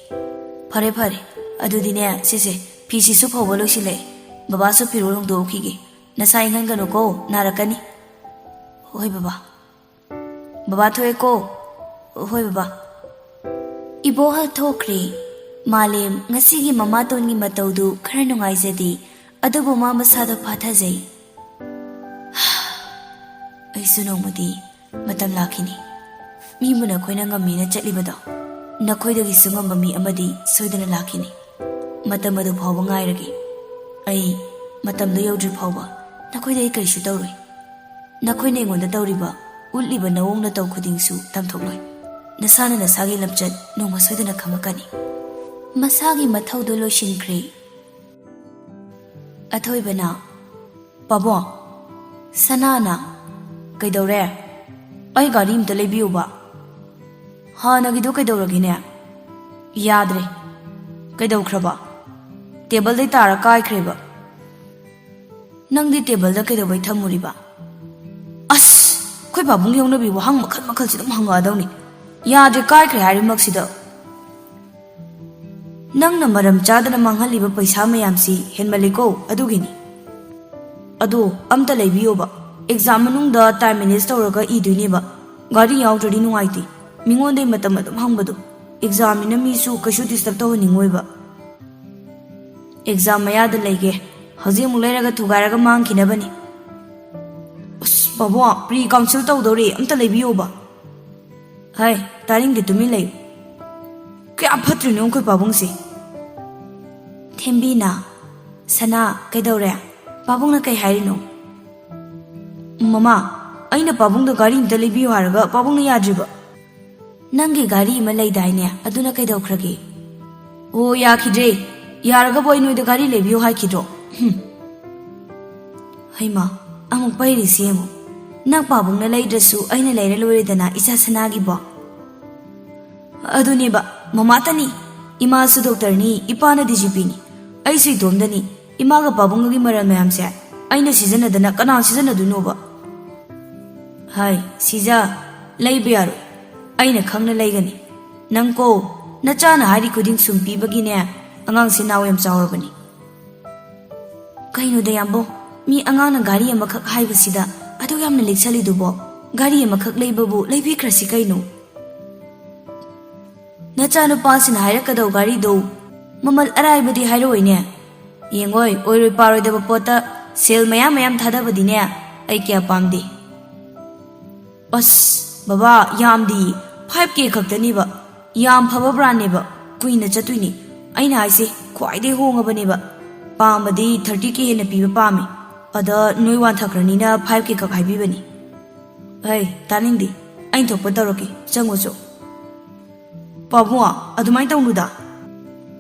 "ꯐꯔꯦ ꯐꯔꯦ, ꯑꯗꯨꯗꯤꯅꯦ, ꯁꯦꯁꯦ, ꯐꯤꯁꯤꯁꯨ ꯐꯧꯕ ꯂꯣꯏꯁꯤꯜꯂꯛꯑꯦ꯫ ꯕꯕꯥꯁꯨ ꯐꯤꯔꯣꯜ ꯍꯣꯡꯗꯣꯛꯎꯈꯤꯒꯦ꯫ ꯅꯁꯥ ꯏꯪꯍꯟꯒꯅꯨꯀꯣ, ꯅꯥꯔꯛꯀꯅꯤ꯫" "ꯍꯣꯏ ꯕꯕꯥ꯫" "ꯕꯕꯥ ꯊꯣꯛꯑꯦꯀꯣ꯫" "ꯍꯣꯏ ꯕꯕꯥ꯫" ꯏꯕꯣꯍꯜ ꯊꯣꯛꯈ꯭ꯔꯦ꯫ ꯃꯥꯂꯦꯝ ꯉꯁꯤꯒꯤ ꯃꯃꯥꯇꯣꯟꯒꯤ ꯃꯇꯧꯗꯨ ꯈꯔ ꯅꯨꯡꯉꯥꯏꯖꯗꯦ, ꯑꯗꯨꯕꯨ ꯃꯥ ꯃꯁꯥꯗꯣ ꯐꯥꯊꯖꯩ꯫ "ꯑꯩꯁꯨ ꯅꯣꯡꯃꯗꯤ ꯃꯇꯝ ꯂꯥꯛꯈꯤꯅꯤ꯫ ꯃꯤꯕꯨ ꯅꯈꯣꯏꯅ ꯉꯝꯃꯦꯅ ꯆꯠꯂꯤꯕꯗꯣ, ꯅꯈꯣꯏꯗꯒꯤꯁꯨ ꯉꯝꯕ ꯃꯤ ꯑꯃꯗꯤ ꯁꯣꯏꯗꯅ ꯂꯥꯛꯈꯤꯅꯤ꯫ ꯃꯇꯝ ꯑꯗꯨ ꯐꯥꯎꯕ ꯉꯥꯏꯔꯒꯦ꯫ ꯑꯩ ꯃꯇꯝꯗꯨ ꯌꯧꯗ꯭ꯔꯤ ꯐꯥꯎꯕ ꯅꯈꯣꯏꯗ ꯑꯩ ꯀꯔꯤꯁꯨ ꯇꯧꯔꯣꯏ꯫ ꯅꯈꯣꯏꯅ ꯑꯩꯉꯣꯟꯗ ꯇꯧꯔꯤꯕ, ꯎꯠꯂꯤꯕ ꯅꯑꯣꯡ ꯅꯇꯧ ꯈꯨꯗꯤꯡꯁꯨ ꯇꯝꯊꯣꯛꯂꯣꯏ꯫ ꯅꯁꯥꯅ ꯅꯁꯥꯒꯤ ꯂꯝꯆꯠ ꯅꯣꯡꯃ ꯁꯣꯏꯗꯅ ꯈꯪꯂꯛꯀꯅꯤ꯫" ꯃꯁꯥꯒꯤ ꯃꯊꯧꯗꯨ ꯂꯣꯏꯁꯤꯟꯈ꯭ꯔꯦ꯫ ꯑꯊꯣꯏꯕꯅ, "ꯄꯥꯕꯨꯡ꯫" ꯁꯅꯥꯅ, "ꯀꯩꯗꯧꯔꯦ? ꯑꯩ ꯒꯥꯔꯤ ꯑꯝꯇ ꯂꯩꯕꯤꯌꯨꯕ꯫" "ꯍꯥꯟꯅꯒꯤꯗꯣ ꯀꯩꯗꯧꯔꯒꯦꯅꯦ?" "ꯌꯥꯗ꯭ꯔꯦ꯫" "ꯀꯩꯗꯧꯈ꯭ꯔꯕ?" "ꯇꯦꯕꯜꯗꯩ ꯇꯥꯔ ꯀꯥꯏꯈ꯭ꯔꯦꯕ꯫" "ꯅꯪꯗꯤ ꯇꯦꯕꯜꯗ ꯀꯩꯗꯧꯕꯩ ꯊꯝꯃꯨꯔꯤꯕ?" "ꯑꯁ, ꯑꯩꯈꯣꯏ ꯄꯥꯕꯨꯡꯒꯤ ꯍꯧꯅꯕꯤ ꯋꯥꯍꯪ ꯃꯈꯜ ꯃꯈꯜꯁꯤ ꯑꯗꯨꯝ ꯍꯪꯉꯛꯑꯗꯧꯅꯤ꯫ ꯌꯥꯗ꯭ꯔꯦ, ꯀꯥꯏꯈ꯭ꯔꯦ ꯍꯥꯏꯔꯤꯃꯛꯁꯤꯗ꯫ ꯅꯪꯅ ꯃꯔꯝ ꯆꯥꯗꯅ ꯃꯥꯡꯍꯜꯂꯤꯕ ꯄꯩꯁꯥ ꯃꯌꯥꯝꯁꯤ ꯍꯦꯟꯃꯜꯂꯤꯀꯣ, ꯑꯗꯨꯒꯤꯅꯤ꯫ ꯑꯗꯣ ꯑꯝꯇ ꯂꯩꯕꯤꯌꯣꯕ꯫ ꯑꯦꯛꯖꯥꯝ ꯃꯅꯨꯡꯗ ꯇꯥꯏꯝ ꯃꯦꯅꯦꯖ ꯇꯧꯔꯒ ꯏꯗꯣꯏꯅꯦꯕ꯫ ꯒꯥꯔꯤ ꯌꯥꯎꯗ꯭ꯔꯗꯤ ꯅꯨꯡꯉꯥꯏꯇꯦ꯫ ꯃꯤꯉꯣꯟꯗꯩ ꯃꯇꯝ ꯑꯗꯨꯝ ꯍꯪꯕꯗꯣ꯫ ꯑꯦꯛꯖꯥꯝꯅꯤꯅ ꯃꯤꯁꯨ ꯀꯩꯁꯨ ꯗꯤꯁꯇꯔꯕ ꯇꯧꯍꯟꯅꯤꯡꯉꯣꯏꯕ꯫ ꯑꯦꯛꯖꯥꯝ ꯃꯌꯥꯗ ꯂꯩꯒꯦ꯫ ꯍꯧꯖꯤꯛ ꯑꯃꯨꯛ ꯂꯩꯔꯒ ꯊꯨꯒꯥꯏꯔꯒ ꯃꯥꯡꯈꯤꯅꯕꯅꯤ꯫ ꯑꯁ, ꯄꯥꯕꯨꯡ, ꯄ꯭ꯔꯤ ꯀꯥꯎꯟꯁꯤꯜ ꯇꯧꯗꯧꯔꯦ, ꯑꯝꯇ ꯂꯩꯕꯤꯌꯣꯕ꯫ ꯍꯩ, ꯇꯥꯅꯤꯡꯗꯦ, ꯇꯨꯃꯤꯟ ꯂꯩꯌꯨ꯫ ꯀꯌꯥ ꯐꯠꯇ꯭ꯔꯤꯅꯣ ꯑꯩꯈꯣꯏ ꯄꯥꯕꯨꯡꯁꯦ꯫ ꯊꯦꯝꯕꯤꯅ, "ꯁꯅꯥ, ꯀꯩꯗꯧꯔꯦ? ꯄꯥꯕꯨꯡꯅ ꯀꯩ ꯍꯥꯏꯔꯤꯅꯣ?" "ꯃꯃꯥ, ꯑꯩꯅ ꯄꯥꯕꯨꯡꯗ ꯒꯥꯔꯤ ꯑꯝꯇ ꯂꯩꯕꯤꯌꯨ ꯍꯥꯏꯔꯒ ꯄꯥꯕꯨꯡꯅ ꯌꯥꯗ꯭ꯔꯤꯕ꯫" "ꯅꯪꯒꯤ ꯒꯥꯔꯤ ꯑꯃ ꯂꯩꯗꯥꯏꯅꯦ? ꯑꯗꯨꯅ ꯀꯩꯗꯧꯈ꯭ꯔꯒꯦ?" "ꯑꯣ, ꯌꯥꯈꯤꯗ꯭ꯔꯦ꯫ ꯌꯥꯔꯒꯕꯨ ꯑꯩ ꯅꯣꯏꯗ ꯒꯥꯔꯤ ꯂꯩꯕꯤꯌꯨ ꯍꯥꯏꯈꯤꯗ꯭ꯔꯣ?" ꯍꯨꯝ꯫ ꯍꯩꯃꯥ, ꯑꯃꯨꯛ ꯄꯩꯔꯤꯁꯤ ꯌꯦꯡꯉꯨ꯫ ꯅꯪ ꯄꯥꯕꯨꯡꯅ ꯂꯩꯗ꯭ꯔꯁꯨ ꯑꯩꯅ ꯂꯩꯔ ꯂꯣꯏꯔꯦꯗꯅ, ꯏꯆꯥ ꯁꯅꯥꯒꯤꯕꯣ꯫ ꯑꯗꯨꯅꯦꯕ, ꯃꯃꯥꯇꯅꯤ꯫ ꯏꯃꯥꯁꯨ ꯗꯣꯛꯇꯔꯅꯤ, ꯏꯄꯥꯅ ꯗꯤ ꯖꯤ ꯄꯤꯅꯤ꯫ ꯑꯩꯁꯨ ꯏꯇꯣꯝꯗꯅꯤ꯫ ꯏꯃꯥꯒ ꯄꯥꯕꯨꯡꯒꯒꯤ ꯃꯔꯜ ꯃꯌꯥꯝꯁꯦ ꯑꯩꯅ ꯁꯤꯖꯤꯟꯅꯗꯅ ꯀꯅꯥ ꯁꯤꯖꯤꯟꯅꯗꯣꯏꯅꯣꯕ? ꯍꯥꯏ, ꯁꯤꯖ, ꯂꯩꯕ ꯌꯥꯔꯣꯏ꯫ ꯑꯩꯅ ꯈꯪꯅ ꯂꯩꯒꯅꯤ꯫ ꯅꯪ ꯀꯣ, ꯅꯆꯥꯅ ꯍꯥꯏꯔꯤ ꯈꯨꯗꯤꯡ ꯁꯨꯝ ꯄꯤꯕꯒꯤꯅꯦ, ꯑꯉꯥꯡꯁꯦ ꯅꯥꯎ ꯌꯥꯝ ꯆꯥꯎꯔꯕꯅꯤ꯫ ꯀꯩꯅꯣꯗ ꯌꯥꯝꯕꯣ, ꯃꯤ ꯑꯉꯥꯡꯅ ꯒꯥꯔꯤ ꯑꯃꯈꯛ ꯍꯥꯏꯕꯁꯤꯗ ꯑꯗꯨꯛ ꯌꯥꯝꯅ ꯂꯤꯛꯁꯜꯂꯤꯗꯨꯕꯣ? ꯒꯥꯔꯤ ꯑꯃꯈꯛ ꯂꯩꯕꯕꯨ ꯂꯩꯕꯤꯈ꯭ꯔꯁꯤ ꯀꯩꯅꯣ꯫ ꯅꯆꯥꯅꯨꯄꯥꯁꯤꯅ ꯍꯥꯏꯔꯛꯀꯗꯧ ꯒꯥꯔꯤꯗꯣ ꯃꯃꯜ ꯑꯔꯥꯏꯕꯗꯤ ꯍꯥꯏꯔꯛꯑꯣꯏꯅꯦ꯫ ꯌꯦꯡꯉꯣꯏ, ꯑꯣꯏꯔꯣꯏ ꯄꯥꯔꯣꯏꯗꯕ ꯄꯣꯠꯇ ꯁꯦꯜ ꯃꯌꯥꯝ ꯃꯌꯥꯝ ꯊꯥꯗꯕꯗꯤꯅꯦ ꯑꯩ ꯀꯌꯥ ꯄꯥꯝꯗꯦ꯫ ꯑꯁ, ꯕꯕꯥ, ꯌꯥꯝꯗꯤ ꯐꯥꯏꯚ ꯀꯦ ꯈꯛꯇꯅꯦꯕ꯫ ꯌꯥꯝ ꯐꯕ ꯕ꯭ꯔꯥꯟꯅꯦꯕ꯫ ꯀꯨꯏꯅ ꯆꯠꯇꯣꯏꯅꯤ꯫ ꯑꯩꯅ ꯍꯥꯏꯁꯦ ꯈ꯭ꯋꯥꯏꯗꯩ ꯍꯣꯡꯉꯕꯅꯦꯕ꯫ ꯄꯥꯝꯕꯗꯤ ꯊꯥꯔꯇꯤ ꯀꯦ ꯍꯦꯟꯅ ꯄꯤꯕ ꯄꯥꯝꯃꯤ꯫ ꯑꯗ ꯅꯣꯏ ꯋꯥꯟꯊꯈ꯭ꯔꯅꯤꯅ ꯐꯥꯏꯚ ꯀꯦ ꯈꯛ ꯍꯥꯏꯕꯤꯕꯅꯤ꯫ ꯍꯩ, ꯇꯥꯅꯤꯡꯗꯦ꯫ ꯑꯩꯅ ꯊꯣꯛꯄ ꯇꯧꯔꯛꯀꯦ꯫ ꯆꯪꯉꯨ ꯆꯣ꯫ ꯄꯥꯕꯨꯡ, ꯑꯗꯨꯃꯥꯏꯅ ꯇꯧꯅꯨꯗ꯫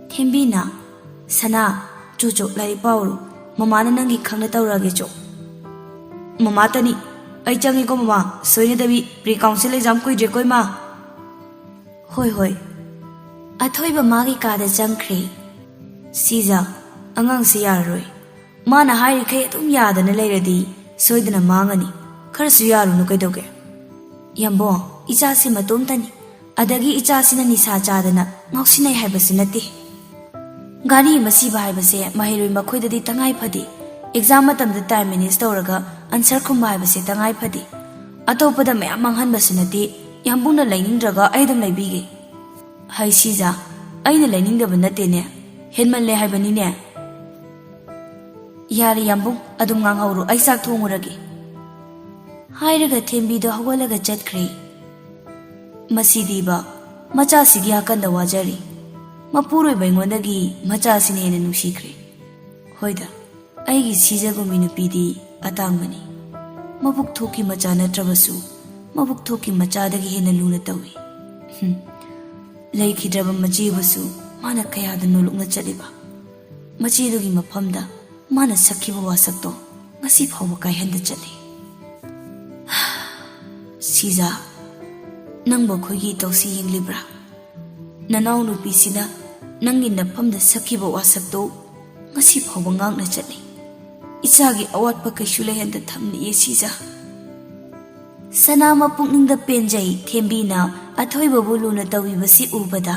ꯊꯦꯝꯕꯤꯅ, "ꯁꯅꯥ, ꯆꯣ ꯆꯣ, ꯂꯥꯏꯔꯤꯛ ꯄꯥꯎꯔꯣ꯫ ꯃꯃꯥꯅ ꯅꯪꯒꯤ ꯈꯪꯅ ꯇꯧꯔꯛꯑꯒꯦ ꯆꯣ꯫" "ꯃꯃꯥꯇꯅꯤ, ꯑꯩ ꯆꯪꯉꯦꯀꯣ ꯃꯃꯥ, ꯁꯣꯏꯅꯗꯕꯤ꯫ ꯄ꯭ꯔꯤ ꯀꯥꯎꯟꯁꯤꯜ ꯑꯦꯛꯖꯥꯝ ꯀꯨꯏꯗ꯭ꯔꯦꯀꯣ ꯏꯃꯥ꯫" "ꯍꯣꯏ ꯍꯣꯏ꯫" ꯑꯊꯣꯏꯕ ꯃꯥꯒꯤ ꯀꯥꯗ ꯆꯪꯈ꯭ꯔꯦ꯫ "ꯁꯤꯖ, ꯑꯉꯥꯡꯁꯤ ꯌꯥꯔꯔꯣꯏ꯫ ꯃꯥꯅ ꯍꯥꯏꯔꯤꯈꯩ ꯑꯗꯨꯝ ꯌꯥꯗꯅ ꯂꯩꯔꯗꯤ ꯁꯣꯏꯗꯅ ꯃꯥꯡꯉꯅꯤ꯫ ꯈꯔꯁꯨ ꯌꯥꯔꯨꯅꯨ ꯀꯩꯗꯧꯒꯦ?" "ꯌꯥꯝꯕꯣ, ꯏꯆꯥꯁꯤ ꯃꯇꯣꯝꯇꯅꯤ꯫ ꯑꯗꯒꯤ ꯏꯆꯥꯁꯤꯅ ꯅꯤꯁꯥ ꯆꯥꯗꯅ ꯉꯥꯎꯁꯤꯟꯅꯩ ꯍꯥꯏꯕꯁꯨ ꯅꯠꯇꯦ꯫ ꯒꯥꯔꯤ ꯑꯃ ꯁꯤꯕ ꯍꯥꯏꯕꯁꯦ ꯃꯍꯩꯔꯣꯏ ꯃꯈꯣꯏꯗꯗꯤ ꯇꯉꯥꯏ ꯐꯗꯦ꯫ ꯑꯦꯛꯖꯥꯝ ꯃꯇꯝꯗ ꯇꯥꯏꯝ ꯃꯦꯅꯦꯖ ꯇꯧꯔꯒ ꯑꯟꯁꯔ ꯈꯨꯝꯕ ꯍꯥꯏꯕꯁꯦ ꯇꯉꯥꯏ ꯐꯗꯦ꯫ ꯑꯇꯣꯞꯄꯗ ꯃꯌꯥꯝ ꯃꯥꯡꯍꯟꯕꯁꯨ ꯅꯠꯇꯦ꯫ ꯌꯥꯝꯕꯨꯡꯅ ꯂꯩꯅꯤꯡꯗ꯭ꯔꯒ ꯑꯩ ꯑꯗꯨꯝ ꯂꯩꯕꯤꯒꯦ꯫ ꯍꯩ ꯁꯤꯖꯥ, ꯑꯩꯅ ꯂꯩꯅꯤꯡꯗꯕ ꯅꯠꯇꯦꯅꯦ, ꯍꯦꯟꯃꯜꯂꯦ ꯍꯥꯏꯕꯅꯤꯅꯦ꯫ ꯌꯥꯔꯦ ꯌꯥꯝꯕꯨꯡ, ꯑꯗꯨꯝ ꯉꯥꯡꯍꯧꯔꯣ, ꯑꯩ ꯆꯥꯛ ꯊꯣꯡꯉꯨꯔꯒꯦ꯫ ꯍꯥꯏꯔꯒ ꯊꯦꯝꯕꯤꯗꯣ ꯍꯧꯒꯠꯂꯒ ꯆꯠꯈ꯭ꯔꯦ꯫ ꯃꯁꯤꯗꯤꯕ, ꯃꯆꯥꯁꯤꯒꯤ ꯑꯀꯟꯗ ꯋꯥꯖꯔꯤ꯫ ꯃꯄꯨꯔꯣꯏꯕ ꯑꯩꯉꯣꯟꯗꯒꯤ ꯃꯆꯥꯁꯤꯅ ꯍꯦꯟꯅ ꯅꯨꯡꯁꯤꯈ꯭ꯔꯦ꯫ ꯍꯣꯏꯗ, ꯑꯩꯒꯤ ꯁꯤꯖꯒꯨꯝꯕꯤ ꯅꯨꯄꯤꯗꯤ ꯑꯇꯥꯡꯕꯅꯤ꯫ ꯃꯕꯨꯛ ꯊꯣꯛꯀꯤ ꯃꯆꯥ ꯅꯠꯇ꯭ꯔꯕꯁꯨ, ꯃꯕꯨꯛ ꯊꯣꯛꯀꯤ ꯃꯆꯥꯗꯒꯤ ꯍꯦꯟꯅ ꯂꯨꯅ ꯇꯧꯏ꯫ ꯍꯨꯝ, ꯂꯩꯈꯤꯗ꯭ꯔꯕ ꯃꯆꯦꯕꯨꯁꯨ ꯃꯥꯅ ꯀꯌꯥꯗ ꯅꯣꯂꯨꯛꯅ ꯆꯠꯂꯤꯕ꯫ ꯃꯆꯦꯗꯨꯒꯤ ꯃꯐꯝꯗ ꯃꯥꯅ ꯁꯛꯈꯤꯕ ꯋꯥꯁꯛꯇꯣ ꯉꯁꯤ ꯐꯥꯎꯕ ꯀꯥꯏꯍꯟꯗ ꯆꯠꯂꯤ꯫ ꯁꯤꯖꯥ, ꯅꯪꯕꯨ ꯑꯩꯈꯣꯏꯒꯤ ꯏꯇꯧꯁꯤ ꯌꯦꯡꯂꯤꯕ꯭ꯔꯥ? ꯅꯅꯥꯎ ꯅꯨꯄꯤꯁꯤꯅ ꯅꯪꯒꯤ ꯅꯐꯝꯗ ꯁꯛꯈꯤꯕ ꯋꯥꯁꯛꯇꯣ ꯉꯁꯤ ꯐꯥꯎꯕ ꯉꯥꯛꯅ ꯆꯠꯂꯤ꯫ ꯏꯆꯥꯒꯤ ꯑꯋꯥꯠꯄ ꯀꯩꯁꯨ ꯂꯩꯍꯟꯗ ꯊꯝꯂꯤꯌꯦ ꯁꯤꯖꯥ꯫ ꯁꯅꯥ ꯃꯄꯨꯛꯅꯤꯡꯗ ꯄꯦꯟꯖꯩ ꯊꯦꯝꯕꯤꯅ ꯑꯊꯣꯏꯕꯕꯨ ꯂꯨꯅ ꯇꯧꯕꯤꯕꯁꯤ ꯎꯕꯗ꯫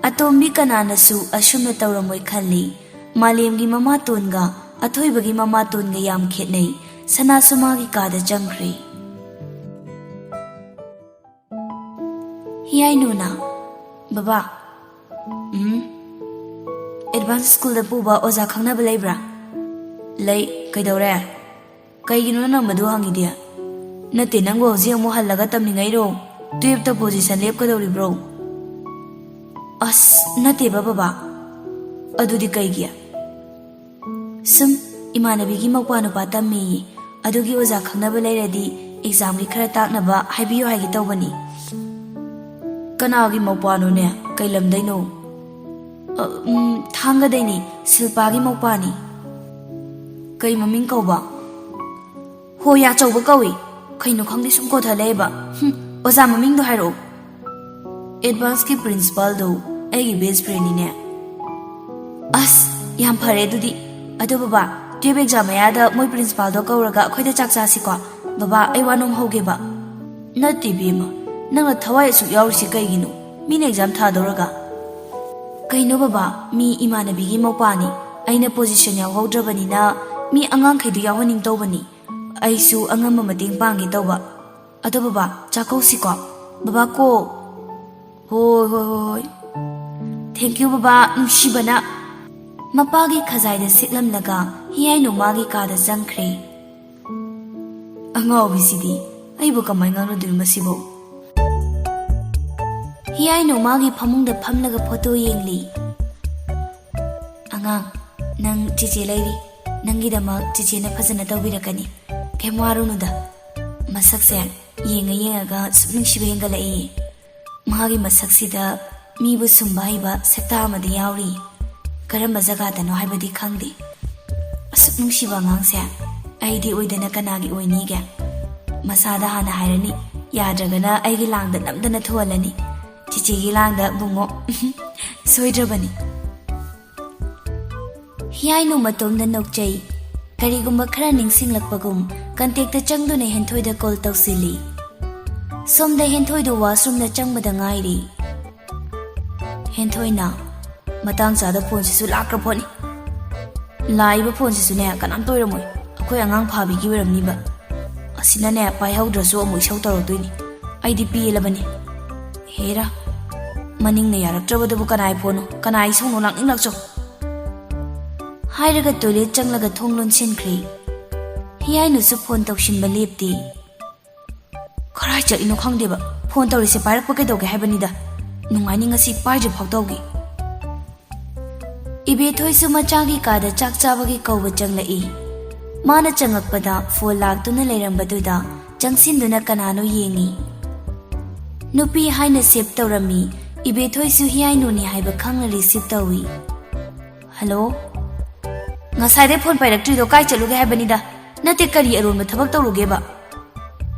ꯑꯇꯣꯝꯕꯤ ꯀꯅꯥꯅꯁꯨ ꯑꯁꯨꯝꯅ ꯇꯧꯔꯝꯃꯣꯏ ꯈꯜꯂꯤ꯫ ꯃꯥꯂꯦꯝꯒꯤ ꯃꯃꯥꯇꯣꯟꯒ ꯑꯊꯣꯏꯕꯒꯤ ꯃꯃꯥꯇꯣꯟꯒ ꯌꯥꯝ ꯈꯦꯠꯅꯩ꯫ ꯁꯅꯥꯁꯨ ꯃꯥꯒꯤ ꯀꯥꯗ ꯆꯪꯈ꯭ꯔꯦ꯫ ꯍꯤꯌꯥꯏ ꯅꯨꯅ, "ꯕꯕꯥ, ꯎꯝ, ꯑꯦꯗꯚꯥꯟꯁ ꯁ꯭ꯀꯨꯜꯗ ꯄꯨꯕ ꯑꯣꯖꯥ ꯈꯪꯅꯕ ꯂꯩꯕ꯭ꯔꯥ?" "ꯂꯩ, ꯀꯩꯗꯧꯔꯦ?" "ꯀꯩꯒꯤꯅꯣ ꯅꯪ ꯃꯗꯨ ꯍꯪꯉꯤꯗꯤ? ꯅꯠꯇꯦ, ꯅꯪꯕꯨ ꯍꯧꯖꯤꯛ ꯑꯃꯨꯛ ꯍꯜꯂꯒ ꯇꯝꯅꯤꯡꯉꯩꯔꯣ? Twelfth position ꯂꯦꯞꯀꯗꯧꯔꯤꯕ꯭ꯔꯣ?" "ꯑꯁ, ꯅꯠꯇꯦꯕ ꯕꯕꯥ꯫" "ꯑꯗꯨꯗꯤ ꯀꯩꯒꯤ?" "ꯁꯨꯝ ꯏꯃꯥꯟꯅꯕꯤꯒꯤ ꯃꯧꯄ꯭ꯋꯥ ꯅꯨꯄꯥ ꯇꯝꯃꯤꯌꯦ, ꯑꯗꯨꯒꯤ ꯑꯣꯖꯥ ꯈꯪꯅꯕ ꯂꯩꯔꯗꯤ ꯑꯦꯛꯖꯥꯝꯒꯤ ꯈꯔ ꯇꯥꯛꯅꯕ ꯍꯥꯏꯕꯤꯌꯨ ꯍꯥꯏꯒꯦ ꯇꯧꯕꯅꯤ꯫" "ꯀꯅꯥꯒꯤ ꯃꯧꯄ꯭ꯋꯥꯅꯣꯅꯦ? ꯀꯩ ꯂꯝꯗꯩꯅꯣ?" "ꯑ, ꯎꯝ, ꯊꯥꯡꯒꯗꯩꯅꯤ, ꯁꯤꯜꯄꯥꯒꯤ ꯃꯧꯄ꯭ꯋꯥꯅꯤ꯫" "ꯀꯩ ꯃꯃꯤꯡ ꯀꯧꯕ?" "ꯍꯣꯏ, ꯑꯆꯧꯕ ꯀꯧꯏ꯫" "ꯀꯩꯅꯣ ꯈꯪꯗꯦ, ꯁꯨꯝ ꯀꯣꯊ ꯂꯩꯕ꯫" "ꯍꯨꯝ, ꯑꯣꯖꯥ ꯃꯃꯤꯡꯗꯣ ꯍꯥꯏꯔꯛꯑꯣ꯫" "ꯑꯦꯗꯚꯥꯟꯁꯀꯤ ꯄ꯭ꯔꯤꯟꯁꯤꯄꯥꯜꯗꯣ ꯑꯩꯒꯤ ꯕꯦꯁ ꯐ꯭ꯔꯦꯟꯅꯤꯅꯦ꯫" "ꯑꯁ, ꯌꯥꯝ ꯐꯔꯦ ꯑꯗꯨꯗꯤ꯫ ꯑꯗꯣ ꯕꯕꯥ, ꯇꯨꯌꯦꯜꯞ ꯑꯦꯛꯖꯥꯝ ꯃꯌꯥꯗ ꯃꯣꯏ ꯄ꯭ꯔꯤꯟꯁꯤꯄꯥꯜꯗꯣ ꯀꯧꯔꯒ ꯑꯩꯈꯣꯏꯗ ꯆꯥꯛ ꯆꯥꯁꯤꯀꯣ꯫ ꯕꯕꯥ, ꯑꯩ ꯋꯥ ꯅꯣꯝ ꯍꯧꯒꯦꯕ꯫" "ꯅꯠꯇꯦ ꯏꯕꯦꯝꯃ, ꯅꯪꯅ ꯊꯋꯥꯏ ꯑꯁꯨꯛ ꯌꯥꯎꯔꯤꯁꯤ ꯀꯩꯒꯤꯅꯣ? ꯃꯤꯅ ꯑꯦꯛꯖꯥꯝ ꯊꯥꯗꯧꯔꯒ꯫ ꯀꯩꯅꯣ ꯕꯕꯥ, ꯃꯤ ꯏꯃꯥꯟꯅꯕꯤꯒꯤ ꯃꯧꯄꯥꯅꯤ꯫ ꯑꯩꯅ ꯄꯣꯖꯤꯁꯟ ꯌꯥꯎꯍꯧꯗ꯭ꯔꯕꯅꯤꯅ ꯃꯤ ꯑꯉꯥꯡꯈꯩꯗꯨ ꯌꯥꯎꯍꯟꯅꯤꯡ ꯇꯧꯕꯅꯤ꯫ ꯑꯩꯁꯨ ꯑꯉꯝꯕ ꯃꯇꯦꯡ ꯄꯥꯡꯒꯦ ꯇꯧꯕ꯫ ꯑꯗꯣ ꯕꯕꯥ, ꯆꯥꯛꯀꯧꯁꯤꯀꯣ? ꯕꯕꯥ ꯀꯣ꯫ ꯍꯣꯏ, ꯍꯣꯏ, ꯍꯣꯏ, ꯍꯣꯏ꯫ Thank you ꯕꯕꯥ, ꯅꯨꯡꯁꯤꯕꯅ꯫ ꯃꯄꯥꯒꯤ ꯈꯖꯥꯏꯗ ꯁꯤꯠꯂꯝꯂꯒ ꯍꯤꯌꯥꯏꯅꯨ ꯃꯥꯒꯤ ꯀꯥꯗ ꯆꯪꯈ꯭ꯔꯦ꯫ ꯑꯉꯥꯎꯕꯤꯁꯤꯗꯤ, ꯑꯩꯕꯨ ꯀꯃꯥꯏ ꯉꯥꯡꯅꯗꯣꯏꯅꯣ ꯃꯁꯤꯕꯨ? ꯍꯤꯌꯥꯏꯅꯨ ꯃꯥꯒꯤ ꯐꯃꯨꯡꯗ ꯐꯝꯂꯒ ꯐꯣꯇꯣ ꯌꯦꯡꯂꯤ꯫ "ꯑꯉꯥꯡ, ꯅꯪ ꯆꯤꯆꯦ ꯂꯩꯔꯤ꯫ ꯅꯪꯒꯤꯗꯃꯛ ꯆꯤꯆꯦꯅ ꯐꯖꯅ ꯇꯧꯕꯤꯔꯛꯀꯅꯤ꯫ ꯀꯩꯝ ꯋꯥꯔꯨꯅꯨꯗ꯫" ꯃꯁꯛꯁꯦ ꯌꯦꯡꯉ ꯌꯦꯡꯉꯒ ꯁꯨꯝ ꯅꯨꯡꯁꯤꯕ ꯍꯦꯟꯒꯠꯂꯛꯏ꯫ ꯃꯥꯒꯤ ꯃꯁꯛꯁꯤꯗ ꯃꯤꯕꯨ ꯁꯨꯝꯕ ꯍꯩꯕ ꯁꯛꯇꯥ ꯑꯃꯗꯤ ꯌꯥꯎꯔꯤ꯫ ꯀꯔꯝꯕ ꯖꯒꯥꯗꯅꯣ ꯍꯥꯏꯕꯗꯤ ꯈꯪꯗꯦ꯫ ꯑꯁꯨꯛ ꯅꯨꯡꯁꯤꯕ ꯑꯉꯥꯡꯁꯦ ꯑꯩꯗꯤ ꯑꯣꯏꯗꯅ ꯀꯅꯥꯒꯤ ꯑꯣꯏꯅꯤꯒꯦ? ꯃꯁꯥꯗ ꯍꯥꯟꯅ ꯍꯥꯏꯔꯅꯤ, ꯌꯥꯗ꯭ꯔꯒꯅ ꯑꯩꯒꯤ ꯂꯥꯡꯗ ꯅꯝꯗꯅ ꯊꯨꯍꯜꯂꯅꯤ꯫ ꯆꯤꯆꯦꯒꯤ ꯂꯥꯡꯗ ꯕꯨꯡꯉꯣ꯫ ꯁꯣꯏꯗ꯭ꯔꯕꯅꯤ꯫ ꯍꯤꯌꯥꯏꯅꯨ ꯃꯇꯣꯝꯗ ꯅꯣꯛꯆꯩ꯫ ꯀꯔꯤꯒꯨꯝꯕ ꯈꯔ ꯅꯤꯡꯁꯤꯡꯂꯛꯄꯒꯨꯝ ꯀꯟꯇꯦꯛꯇ ꯆꯪꯗꯨꯅ ꯍꯦꯟꯊꯣꯏꯗ ꯀꯣꯜ ꯇꯧꯁꯤꯜꯂꯤ꯫ ꯁꯣꯝꯗ ꯍꯦꯟꯊꯣꯏꯗꯨ ꯋꯥꯁꯔꯨꯝꯗ ꯆꯪꯕꯗ ꯉꯥꯏꯔꯤ꯫ ꯍꯦꯟꯊꯣꯏꯅ, "ꯃꯇꯥꯡ ꯆꯥꯗ ꯐꯣꯟꯁꯤꯁꯨ ꯂꯥꯛꯈ꯭ꯔ ꯄꯣꯠꯅꯤ꯫ ꯂꯥꯛꯏꯕ ꯐꯣꯟꯁꯤꯁꯨꯅꯦ ꯀꯅꯥꯝꯇ ꯑꯣꯏꯔꯝꯃꯣꯏ, ꯑꯩꯈꯣꯏ ꯑꯉꯥꯡ ꯐꯥꯕꯤꯒꯤ ꯑꯣꯏꯔꯝꯅꯤꯕ꯫ ꯑꯁꯤꯅꯅꯦ ꯄꯥꯏꯍꯧꯗ꯭ꯔꯁꯨ ꯑꯃꯨꯛ ꯏꯁꯧ ꯇꯧꯔꯛꯇꯣꯏꯅꯤ꯫ ꯑꯩꯗꯤ ꯄꯦꯜꯂꯕꯅꯤ꯫ ꯍꯦꯔꯥ, ꯃꯅꯤꯡꯅ ꯌꯥꯔꯛꯇ꯭ꯔꯕꯗꯨꯕꯨ ꯀꯅꯥꯏ ꯐꯣꯟꯅꯣ, ꯀꯅꯥꯏ ꯏꯁꯧꯅꯣ, ꯂꯥꯛꯅꯤꯡ ꯂꯥꯛꯆꯧ꯫" ꯍꯥꯏꯔꯒ ꯇꯣꯏꯂꯦꯠ ꯆꯪꯂꯒ ꯊꯣꯡ ꯂꯣꯟꯁꯤꯟꯈ꯭ꯔꯦ꯫ ꯍꯤꯌꯥꯏꯅꯨꯁꯨ ꯐꯣꯟ ꯇꯧꯁꯤꯟꯕ ꯂꯦꯞꯇꯦ꯫ "ꯀꯔꯥꯏ ꯆꯠꯂꯤꯅꯣ ꯈꯪꯗꯦꯕ, ꯐꯣꯟ ꯇꯧꯔꯤꯁꯦ ꯄꯥꯏꯔꯛꯄ ꯀꯩꯗꯧꯒꯦ ꯍꯥꯏꯕꯅꯤꯗ꯫ ꯅꯨꯡꯉꯥꯏꯅꯤ ꯉꯁꯤ ꯄꯥꯏꯗ꯭ꯔꯤ ꯐꯥꯎ ꯇꯧꯒꯦ꯫" ꯏꯕꯦꯊꯣꯏꯁꯨ ꯃꯆꯥꯒꯤ ꯀꯥꯗ ꯆꯥꯛ ꯆꯥꯕꯒꯤ ꯀꯧꯕ ꯆꯪꯂꯛꯏ꯫ ꯃꯥꯅ ꯆꯪꯉꯛꯄꯗ ꯐꯣꯟ ꯂꯥꯛꯇꯨꯅ ꯂꯩꯔꯝꯕꯗꯨꯗ ꯆꯪꯁꯤꯟꯗꯨꯅ ꯀꯅꯥꯅꯣ ꯌꯦꯡꯉꯤ꯫ ꯅꯨꯄꯤ ꯍꯥꯏꯅ ꯁꯦꯚ ꯇꯧꯔꯝꯃꯤ꯫ ꯏꯕꯦꯊꯣꯏꯁꯨ ꯍꯤꯌꯥꯏꯅꯨꯅꯤ ꯍꯥꯏꯕ ꯈꯪꯅ ꯔꯤꯁꯤꯚ ꯇꯧꯏ꯫ "ꯍꯜꯂꯣ?" "ꯉꯁꯥꯏꯗꯩ ꯐꯣꯟ ꯄꯥꯏꯔꯛꯇ꯭ꯔꯤꯗꯣ ꯀꯥꯏ ꯆꯠꯂꯨꯒꯦ ꯍꯥꯏꯕꯅꯤꯗ? ꯅꯠꯇꯦ, ꯀꯔꯤ ꯑꯔꯣꯟꯕ ꯊꯕꯛ ꯇꯧꯔꯨꯒꯦꯕ?"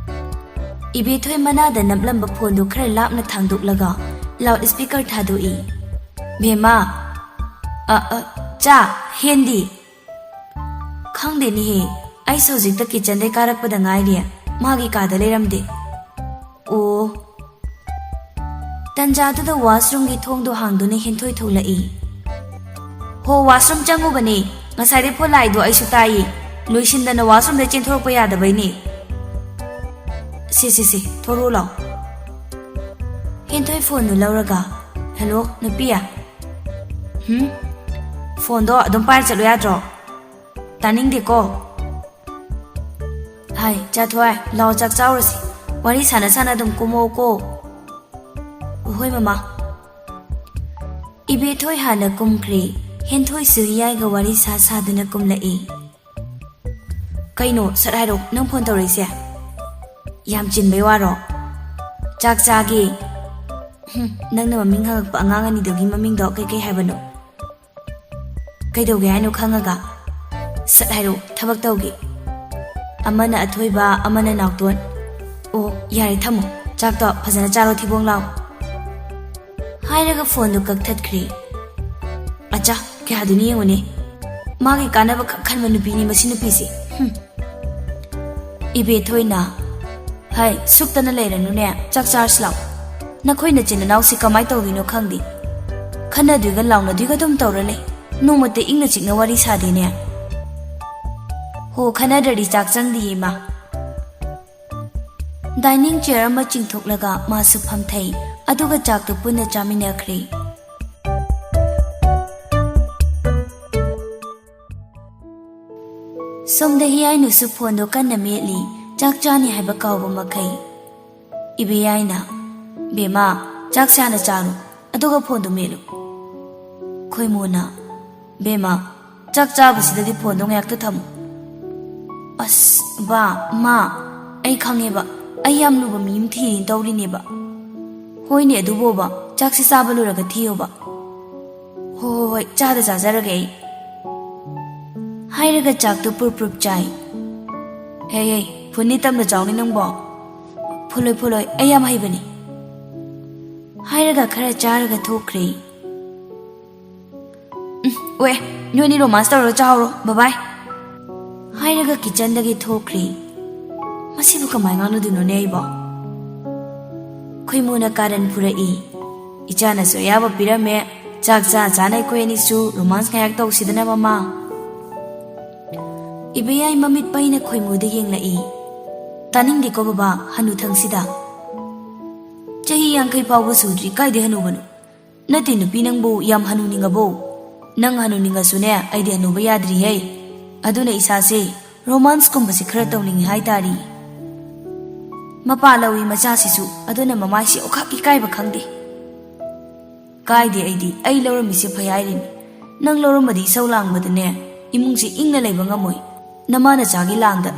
ꯏꯕꯦꯊꯣꯏ ꯃꯅꯥꯗ ꯅꯞꯂꯝꯕ ꯐꯣꯟꯗꯨ ꯈꯔ ꯂꯥꯞꯅ ꯊꯥꯡꯗꯣꯛꯂꯒ ꯂꯥꯎꯗ ꯁ꯭ꯄꯤꯀꯔ ꯊꯥꯗꯣꯛꯏ꯫ "ꯕꯦꯝꯃ, ꯑ, ꯑ, ꯆꯥ, ꯍꯦꯟꯗꯤ?" "ꯈꯪꯗꯦꯅꯦꯍꯦ, ꯑꯩꯁꯨ ꯍꯧꯖꯤꯛꯇ ꯀꯤꯠꯆꯟꯗꯩ ꯀꯥꯔꯛꯄꯗ ꯉꯥꯏꯔꯤ, ꯃꯥꯒꯤ ꯀꯥꯗ ꯂꯩꯔꯝꯗꯦ꯫" "ꯑꯣ, ꯇꯟꯖꯥꯗꯨꯗ washroomꯒꯤ ꯊꯣꯡꯗꯣ ꯍꯥꯡꯗꯨꯅ ꯍꯦꯟꯊꯣꯏ ꯊꯣꯛꯂꯛꯏ꯫ "ꯍꯣ, washroom ꯆꯪꯉꯨꯕꯅꯦ꯫ ꯉꯁꯥꯏꯗꯩ ꯐꯣꯟ ꯂꯥꯛꯏꯗꯣ ꯑꯩꯁꯨ ꯇꯥꯏꯌꯦ꯫ ꯂꯣꯏꯁꯤꯟꯗꯅ washroomꯗꯩ ꯆꯦꯟꯊꯣꯔꯛꯄ ꯌꯥꯗꯕꯩꯅꯦ꯫ ꯁꯦ, ꯁꯦ, ꯁꯦ, ꯊꯣꯔꯛꯑꯣ ꯂꯥꯎ꯫" ꯍꯦꯟꯊꯣꯏ ꯐꯣꯟꯗꯨ ꯂꯧꯔꯒ, "ꯍꯦꯜꯂꯣ, ꯅꯨꯄꯤ꯫ ꯍꯨꯝ? ꯐꯣꯟꯗꯣ ꯑꯗꯨꯝ ꯄꯥꯏꯔ ꯆꯠꯂꯨ ꯌꯥꯗ꯭ꯔꯣ? ꯇꯥꯅꯤꯡꯗꯦꯀꯣ꯫" "ꯍꯥꯏ, ꯆꯥꯊꯣꯏ, ꯂꯥꯎ, ꯆꯥꯛ ꯆꯥꯎꯔꯁꯤ꯫ ꯋꯥꯔꯤ ꯁꯥꯟꯅ ꯁꯥꯟꯅ ꯑꯗꯨꯝ ꯀꯨꯝꯃꯛꯑꯣꯀꯣ꯫" "ꯍꯣꯏ, ꯃꯃꯥ꯫" ꯏꯕꯦꯊꯣꯏ ꯍꯥꯟꯅ ꯀꯨꯝꯈ꯭ꯔꯦ꯫ ꯍꯦꯟꯊꯣꯏꯁꯨ ꯍꯤꯌꯥꯏꯒ ꯋꯥꯔꯤ ꯁꯥ ꯁꯥꯗꯨꯅ ꯀꯨꯝꯂꯛꯏ꯫ "ꯀꯩꯅꯣ, ꯁꯠ ꯍꯥꯏꯔꯣ, ꯅꯪ ꯐꯣꯟ ꯇꯧꯔꯛꯏꯁꯦ? ꯌꯥꯝ ꯆꯤꯟꯕꯩ ꯋꯥꯔꯣ?" "ꯆꯥꯛ ꯆꯥꯒꯦ꯫" "ꯍꯨꯝ, ꯅꯪꯅ ꯃꯃꯤꯡ ꯍꯪꯉꯛꯄ ꯑꯉꯥꯡ ꯑꯅꯤꯗꯨꯒꯤ ꯃꯃꯤꯡꯗꯣ ꯀꯩꯀꯩ ꯍꯥꯏꯕꯅꯣ?" "ꯀꯩꯗꯧꯒꯦ ꯍꯥꯏꯅꯣ ꯈꯪꯉꯒ? ꯁꯠ ꯍꯥꯏꯔꯣ, ꯊꯕꯛ ꯇꯧꯒꯦ꯫" "ꯑꯃꯅ ꯑꯊꯣꯏꯕ, ꯑꯃꯅ ꯅꯥꯎꯇꯣꯟ꯫" "ꯑꯣ, ꯌꯥꯔꯦ, ꯊꯝꯃꯣ꯫ ꯆꯥꯛꯇꯣ ꯐꯖꯅ ꯆꯥꯔꯣ, ꯊꯤꯕꯣꯡ ꯂꯥꯎ꯫" ꯍꯥꯏꯔꯒ ꯐꯣꯟꯗꯨ ꯀꯛꯊꯠꯈ꯭ꯔꯦ꯫ "ꯑꯆꯥ, ꯀꯌꯥꯗꯨꯅꯤ ꯌꯦꯡꯉꯨꯅꯦ꯫ ꯃꯥꯒꯤ ꯀꯥꯟꯅꯕ ꯈꯛ ꯈꯟꯕ ꯅꯨꯄꯤꯅꯤ ꯃꯁꯤ ꯅꯨꯄꯤꯁꯤ꯫ ꯍꯨꯝ꯫" ꯏꯕꯦꯊꯣꯏꯅ, "ꯍꯥꯏ, ꯁꯨꯛꯇꯅ ꯂꯩꯔꯅꯨꯅꯦ, ꯆꯥꯛ ꯆꯥꯔꯁꯤ ꯂꯥꯎ꯫ ꯅꯈꯣꯏ ꯅꯆꯤꯟ ꯅꯅꯥꯎꯁꯤ ꯀꯃꯥꯏ ꯇꯧꯗꯣꯏꯅꯣ ꯈꯪꯗꯦ꯫ ꯈꯟꯅꯗꯣꯏꯒ ꯂꯥꯎꯅꯗꯣꯏꯒ ꯑꯗꯨꯝ ꯇꯧꯔ ꯂꯩ꯫ ꯅꯣꯡꯃꯇ ꯏꯪꯅ ꯆꯤꯛꯅ ꯋꯥꯔꯤ ꯁꯥꯗꯦꯅꯦ꯫" "ꯍꯣ, ꯈꯟꯅꯗ꯭ꯔꯗꯤ ꯆꯥꯛ ꯆꯪꯗꯤꯌꯦ, ꯏꯃꯥ꯫" Dining chair ꯑꯃ ꯆꯤꯡꯊꯣꯛꯂꯒ ꯃꯥꯁꯨ ꯐꯝꯊꯩ, ꯑꯗꯨꯒ ꯆꯥꯛꯇꯨ ꯄꯨꯟꯅ ꯆꯥꯃꯤꯟꯅꯈ꯭ꯔꯦ꯫ ꯁꯣꯝꯗ ꯍꯤꯌꯥꯏꯅꯨꯁꯨ ꯐꯣꯟꯗꯣ ꯀꯟꯅ ꯃꯦꯠꯂꯤ, ꯆꯥꯛ ꯆꯥꯅꯤ ꯍꯥꯏꯕ ꯀꯥꯎꯕ ꯃꯈꯩ꯫ ꯏꯕꯦꯌꯥꯏꯅ, "ꯕꯦꯝꯃ, ꯆꯥꯛꯁꯦ ꯍꯥꯟꯅ ꯆꯥꯔꯣ, ꯑꯗꯨꯒ ꯐꯣꯟꯗꯣ ꯃꯦꯠꯂꯨ꯫" ꯈꯣꯏꯃꯨꯅ, "ꯕꯦꯝꯃ, ꯆꯥꯛ ꯆꯥꯕꯁꯤꯗꯗꯤ ꯐꯣꯟꯗꯣ ꯉꯥꯏꯍꯥꯛꯇ ꯊꯝꯃꯨ꯫" "ꯑꯁ, ꯕꯥ, ꯃꯥ, ꯑꯩ ꯈꯪꯉꯦꯕ, ꯑꯩ ꯌꯥꯝ ꯂꯨꯕ ꯃꯤ ꯑꯃ ꯊꯤꯔꯤꯅ ꯇꯧꯔꯤꯅꯦꯕ꯫" "ꯍꯣꯏꯅꯦ, ꯑꯗꯨꯕꯣꯕ, ꯆꯥꯛꯁꯦ ꯆꯥꯕ ꯂꯣꯏꯔꯒ ꯊꯤꯌꯣꯕ꯫" "ꯍꯣꯏ, ꯍꯣꯏ, ꯍꯣꯏ, ꯆꯥꯗ ꯆꯥꯖꯔꯒꯦ ꯑꯩ꯫" ꯍꯥꯏꯔꯒ ꯆꯥꯛꯇꯨ ꯄ꯭ꯔꯨꯞ ꯄ꯭ꯔꯨꯞ ꯆꯥꯏ꯫ "ꯍꯦ, ꯍꯦ, ꯐꯨꯟꯅꯤ, ꯇꯞꯅ ꯆꯥꯎꯅꯤ ꯅꯪꯕꯣ꯫" "ꯐꯨꯜꯂꯣꯏ, ꯐꯨꯜꯂꯣꯏ, ꯑꯩ ꯌꯥꯝ ꯍꯩꯕꯅꯤ꯫" ꯍꯥꯏꯔꯒ ꯈꯔ ꯆꯥꯔꯒ ꯊꯣꯛꯈ꯭ꯔꯦ꯫ "ꯎꯝ, ꯑꯣꯑꯦ, ꯅꯣꯏꯅꯤ romance ꯇꯧꯔꯒ ꯆꯥꯍꯧꯔꯣ, bye bye꯫" ꯍꯥꯏꯔꯒ kitchenꯗꯒꯤ ꯊꯣꯛꯈ꯭ꯔꯦ꯫ ꯃꯁꯤꯕꯨ ꯀꯃꯥꯏ ꯉꯥꯡꯅꯗꯣꯏꯅꯣꯅꯦ ꯑꯩꯕꯣ? ꯈꯣꯏꯃꯨꯅ ꯀꯥꯔꯟ ꯐꯨꯔꯛꯏ꯫ "ꯏꯆꯥꯅꯁꯨ ꯑꯌꯥꯕ ꯄꯤꯔꯝꯃꯦ, ꯆꯥꯛ ꯆꯥ ꯆꯥꯅ ꯑꯩꯈꯣꯏ ꯑꯅꯤꯁꯨ ꯔꯣꯃꯥꯟꯁ ꯉꯥꯏꯍꯥꯛ ꯇꯧꯁꯤꯗꯅ, ꯃꯃꯥ?" ꯏꯕꯦꯌꯥꯏ ꯃꯃꯤꯠ ꯄꯩꯅ ꯈꯣꯏꯃꯨꯗ ꯌꯦꯡꯂꯛꯏ꯫ "ꯇꯥꯅꯤꯡꯗꯦꯀꯣ ꯕꯕꯥ, ꯍꯅꯨꯊꯪꯁꯤꯗ꯫ ꯆꯍꯤ ꯌꯥꯡꯈꯩ ꯐꯥꯎꯕ ꯁꯨꯗ꯭ꯔꯤ, ꯀꯥꯏꯗꯩ ꯍꯅꯨꯕꯅꯣ? ꯅꯠꯇꯦ ꯅꯨꯄꯤ, ꯅꯪꯕꯨ ꯌꯥꯝ ꯍꯅꯨꯅꯤꯡꯉꯕꯣ? ꯅꯪ ꯍꯅꯨꯅꯤꯡꯉꯁꯨꯅꯦ, ꯑꯩꯗꯤ ꯍꯅꯨꯕ ꯌꯥꯗ꯭ꯔꯤꯍꯦ꯫ ꯑꯗꯨꯅ ꯏꯁꯥꯁꯦ ꯔꯣꯃꯥꯟꯁꯀꯨꯝꯕꯁꯦ ꯈꯔ ꯇꯧꯅꯤꯡꯉꯤ ꯍꯥꯏꯇꯥꯔꯦ꯫" ꯃꯄꯥ ꯂꯧꯏ ꯃꯆꯥꯁꯤꯁꯨ, ꯑꯗꯨꯅ ꯃꯃꯥꯏꯁꯦ ꯑꯣꯈꯥꯛ ꯏꯀꯥꯏꯕ ꯈꯪꯗꯦ꯫ "ꯀꯥꯏꯗꯦ, ꯑꯩꯗꯤ ꯑꯩ ꯂꯧꯔꯝꯃꯤꯁꯦ ꯐꯩ ꯍꯥꯏꯔꯤꯅꯤ꯫ ꯅꯪ ꯂꯧꯔꯝꯃꯗꯤ ꯏꯁꯧ ꯂꯥꯡꯕꯗꯅꯦ, ꯏꯃꯨꯡꯁꯦ ꯏꯪꯅ ꯂꯩꯕ ꯉꯝꯃꯣꯏ꯫ ꯅꯃꯥ ꯅꯆꯥꯒꯤ ꯂꯥꯡꯗ꯫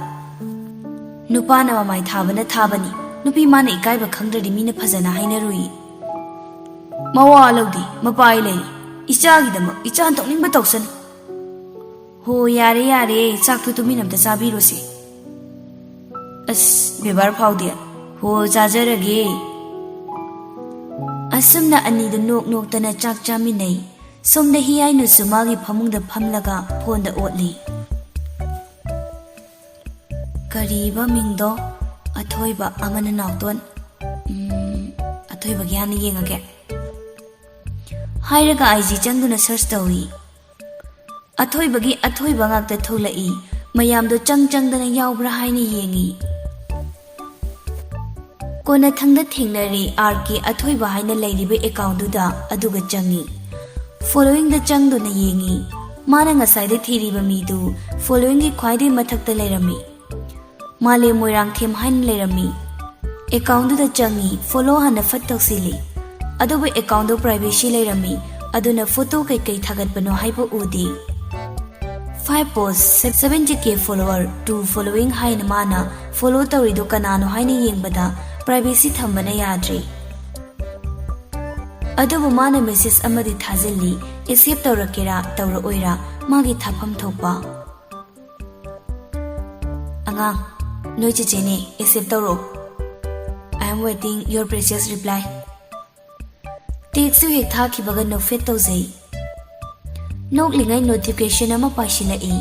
ꯅꯨꯄꯥꯅ ꯃꯃꯥꯏ ꯊꯥꯕꯅ ꯊꯥꯕꯅꯤ, ꯅꯨꯄꯤ ꯃꯥꯅ ꯏꯀꯥꯏꯕ ꯈꯪꯗ꯭ꯔꯗꯤ ꯃꯤꯅ ꯐꯖꯅ ꯍꯥꯏꯅꯔꯨꯏ꯫" "ꯃꯋꯥ ꯂꯧꯗꯦ, ꯃꯄꯥ ꯑꯩ ꯂꯩꯔꯤ꯫ ꯏꯆꯥꯒꯤꯗꯃꯛ ꯏꯆꯥꯅ ꯇꯧꯅꯤꯡꯕ ꯇꯧꯁꯅꯨ꯫" "ꯍꯣ, ꯌꯥꯔꯦ ꯌꯥꯔꯦ, ꯆꯥꯛꯇꯨ ꯇꯨꯃꯤꯟ ꯑꯝꯇ ꯆꯥꯕꯤꯔꯣꯁꯦ꯫" "ꯑꯁ, ꯕꯦꯕꯥꯔ ꯐꯥꯎꯗꯦ꯫ ꯍꯣ, ꯆꯥꯖꯔꯒꯦ꯫" ꯑꯁꯨꯝꯅ ꯑꯅꯤꯗꯨ ꯅꯣꯛ ꯅꯣꯛꯇꯅ ꯆꯥꯛ ꯆꯥꯃꯤꯟꯅꯩ꯫ ꯁꯣꯝꯗ ꯍꯤꯌꯥꯏꯅꯨꯁꯨ ꯃꯥꯒꯤ ꯐꯃꯨꯡꯗ ꯐꯝꯂꯒ ꯐꯣꯟꯗ ꯑꯣꯠꯂꯤ꯫ "ꯀꯔꯤꯕ ꯃꯤꯡꯗꯣ? ꯑꯊꯣꯏꯕ ꯑꯃꯅ ꯅꯥꯎꯇꯣꯟ꯫ ꯎꯝ, ꯑꯊꯣꯏꯕꯒꯤ ꯍꯥꯟꯅ ꯌꯦꯡꯉꯒꯦ꯫" ꯍꯥꯏꯔꯒ ꯑꯥꯏ ꯖꯤ ꯆꯪꯗꯨꯅ ꯁꯔꯆ ꯇꯧꯏ꯫ ꯑꯊꯣꯏꯕꯒꯤ ꯑꯊꯣꯏꯕ ꯉꯥꯛꯇ ꯊꯣꯛꯂꯛꯏ꯫ ꯃꯌꯥꯝꯗꯣ ꯆꯪ ꯆꯪꯗꯅ ꯌꯥꯎꯕ꯭ꯔꯥ ꯍꯥꯏꯅ ꯌꯦꯡꯏ꯫ ꯀꯣꯟꯅꯊꯪꯗ ꯊꯦꯡꯅꯔꯦ ꯑꯥꯔ ꯀꯦ ꯑꯊꯣꯏꯕ ꯍꯥꯏꯅ ꯂꯩꯔꯤꯕ ꯑꯦꯀꯥꯎꯟꯗꯨꯗ, ꯑꯗꯨꯒ ꯆꯪꯏ꯫ ꯐꯣꯂꯣꯋꯤꯡꯗ ꯆꯪꯗꯨꯅ ꯌꯦꯡꯏ꯫ ꯃꯥꯅ ꯉꯁꯥꯏꯗ ꯊꯤꯔꯤꯕ ꯃꯤꯗꯨ ꯐꯣꯂꯣꯋꯤꯡꯒꯤ ꯈ꯭ꯋꯥꯏꯗꯒꯤ ꯃꯊꯛꯇ ꯂꯩꯔꯝꯃꯤ꯫ ꯃꯥꯂꯦꯝ ꯃꯣꯏꯔꯥꯡꯊꯦꯝ ꯍꯥꯏꯅ ꯂꯩꯔꯝꯃꯤ꯫ ꯑꯦꯀꯥꯎꯟꯗꯨꯗ ꯆꯪꯏ, ꯐꯣꯂꯣ ꯍꯥꯟꯅ ꯐꯠ ꯇꯧꯁꯤꯜꯂꯤ꯫ ꯑꯗꯨꯕꯨ ꯑꯦꯀꯥꯎꯟꯗꯣ ꯄ꯭ꯔꯥꯏꯚꯦꯁꯤ ꯂꯩꯔꯝꯃꯤ, ꯑꯗꯨꯅ ꯐꯣꯇꯣ ꯀꯩꯀꯩ ꯊꯥꯒꯠꯄꯅꯣ ꯍꯥꯏꯕ ꯎꯗꯦ꯫ Five post, seventy K follower, two following ꯍꯥꯏꯅ ꯃꯥꯅ ꯐꯣꯂꯣ ꯇꯧꯔꯤꯗꯣ ꯀꯅꯥꯅꯣ ꯍꯥꯏꯅ ꯌꯦꯡꯕꯗ ꯄ꯭ꯔꯥꯏꯚꯦꯁꯤ ꯊꯝꯕꯅ ꯌꯥꯗ꯭ꯔꯦ꯫ ꯑꯗꯨꯕꯨ ꯃꯥꯅ ꯃꯦꯁꯦꯖ ꯑꯃꯗꯤ ꯊꯥꯖꯤꯜꯂꯤ, ꯑꯦꯛꯁꯦꯞ ꯇꯧꯔꯛꯀꯦꯔꯥ ꯇꯧꯔꯛꯑꯣꯏꯔꯥ ꯃꯥꯒꯤ ꯊꯥꯐꯝ ꯊꯣꯛꯄ꯫ "ꯑꯉꯥꯡ, ꯅꯣꯏ ꯆꯦꯆꯦꯅꯦ, ꯑꯦꯛꯁꯦꯞ ꯇꯧꯔꯛꯑꯣ꯫ I am waiting your precious reply." ꯇꯦꯛꯁꯁꯨ ꯍꯦꯛ ꯊꯥꯈꯤꯕꯒ ꯅꯣꯛꯐꯦꯠ ꯇꯧꯖꯩ꯫ ꯅꯣꯛꯂꯤꯉꯩ ꯅꯣꯇꯤꯐꯤꯀꯦꯁꯟ ꯑꯃ ꯄꯥꯏꯁꯤꯜꯂꯛꯏ꯫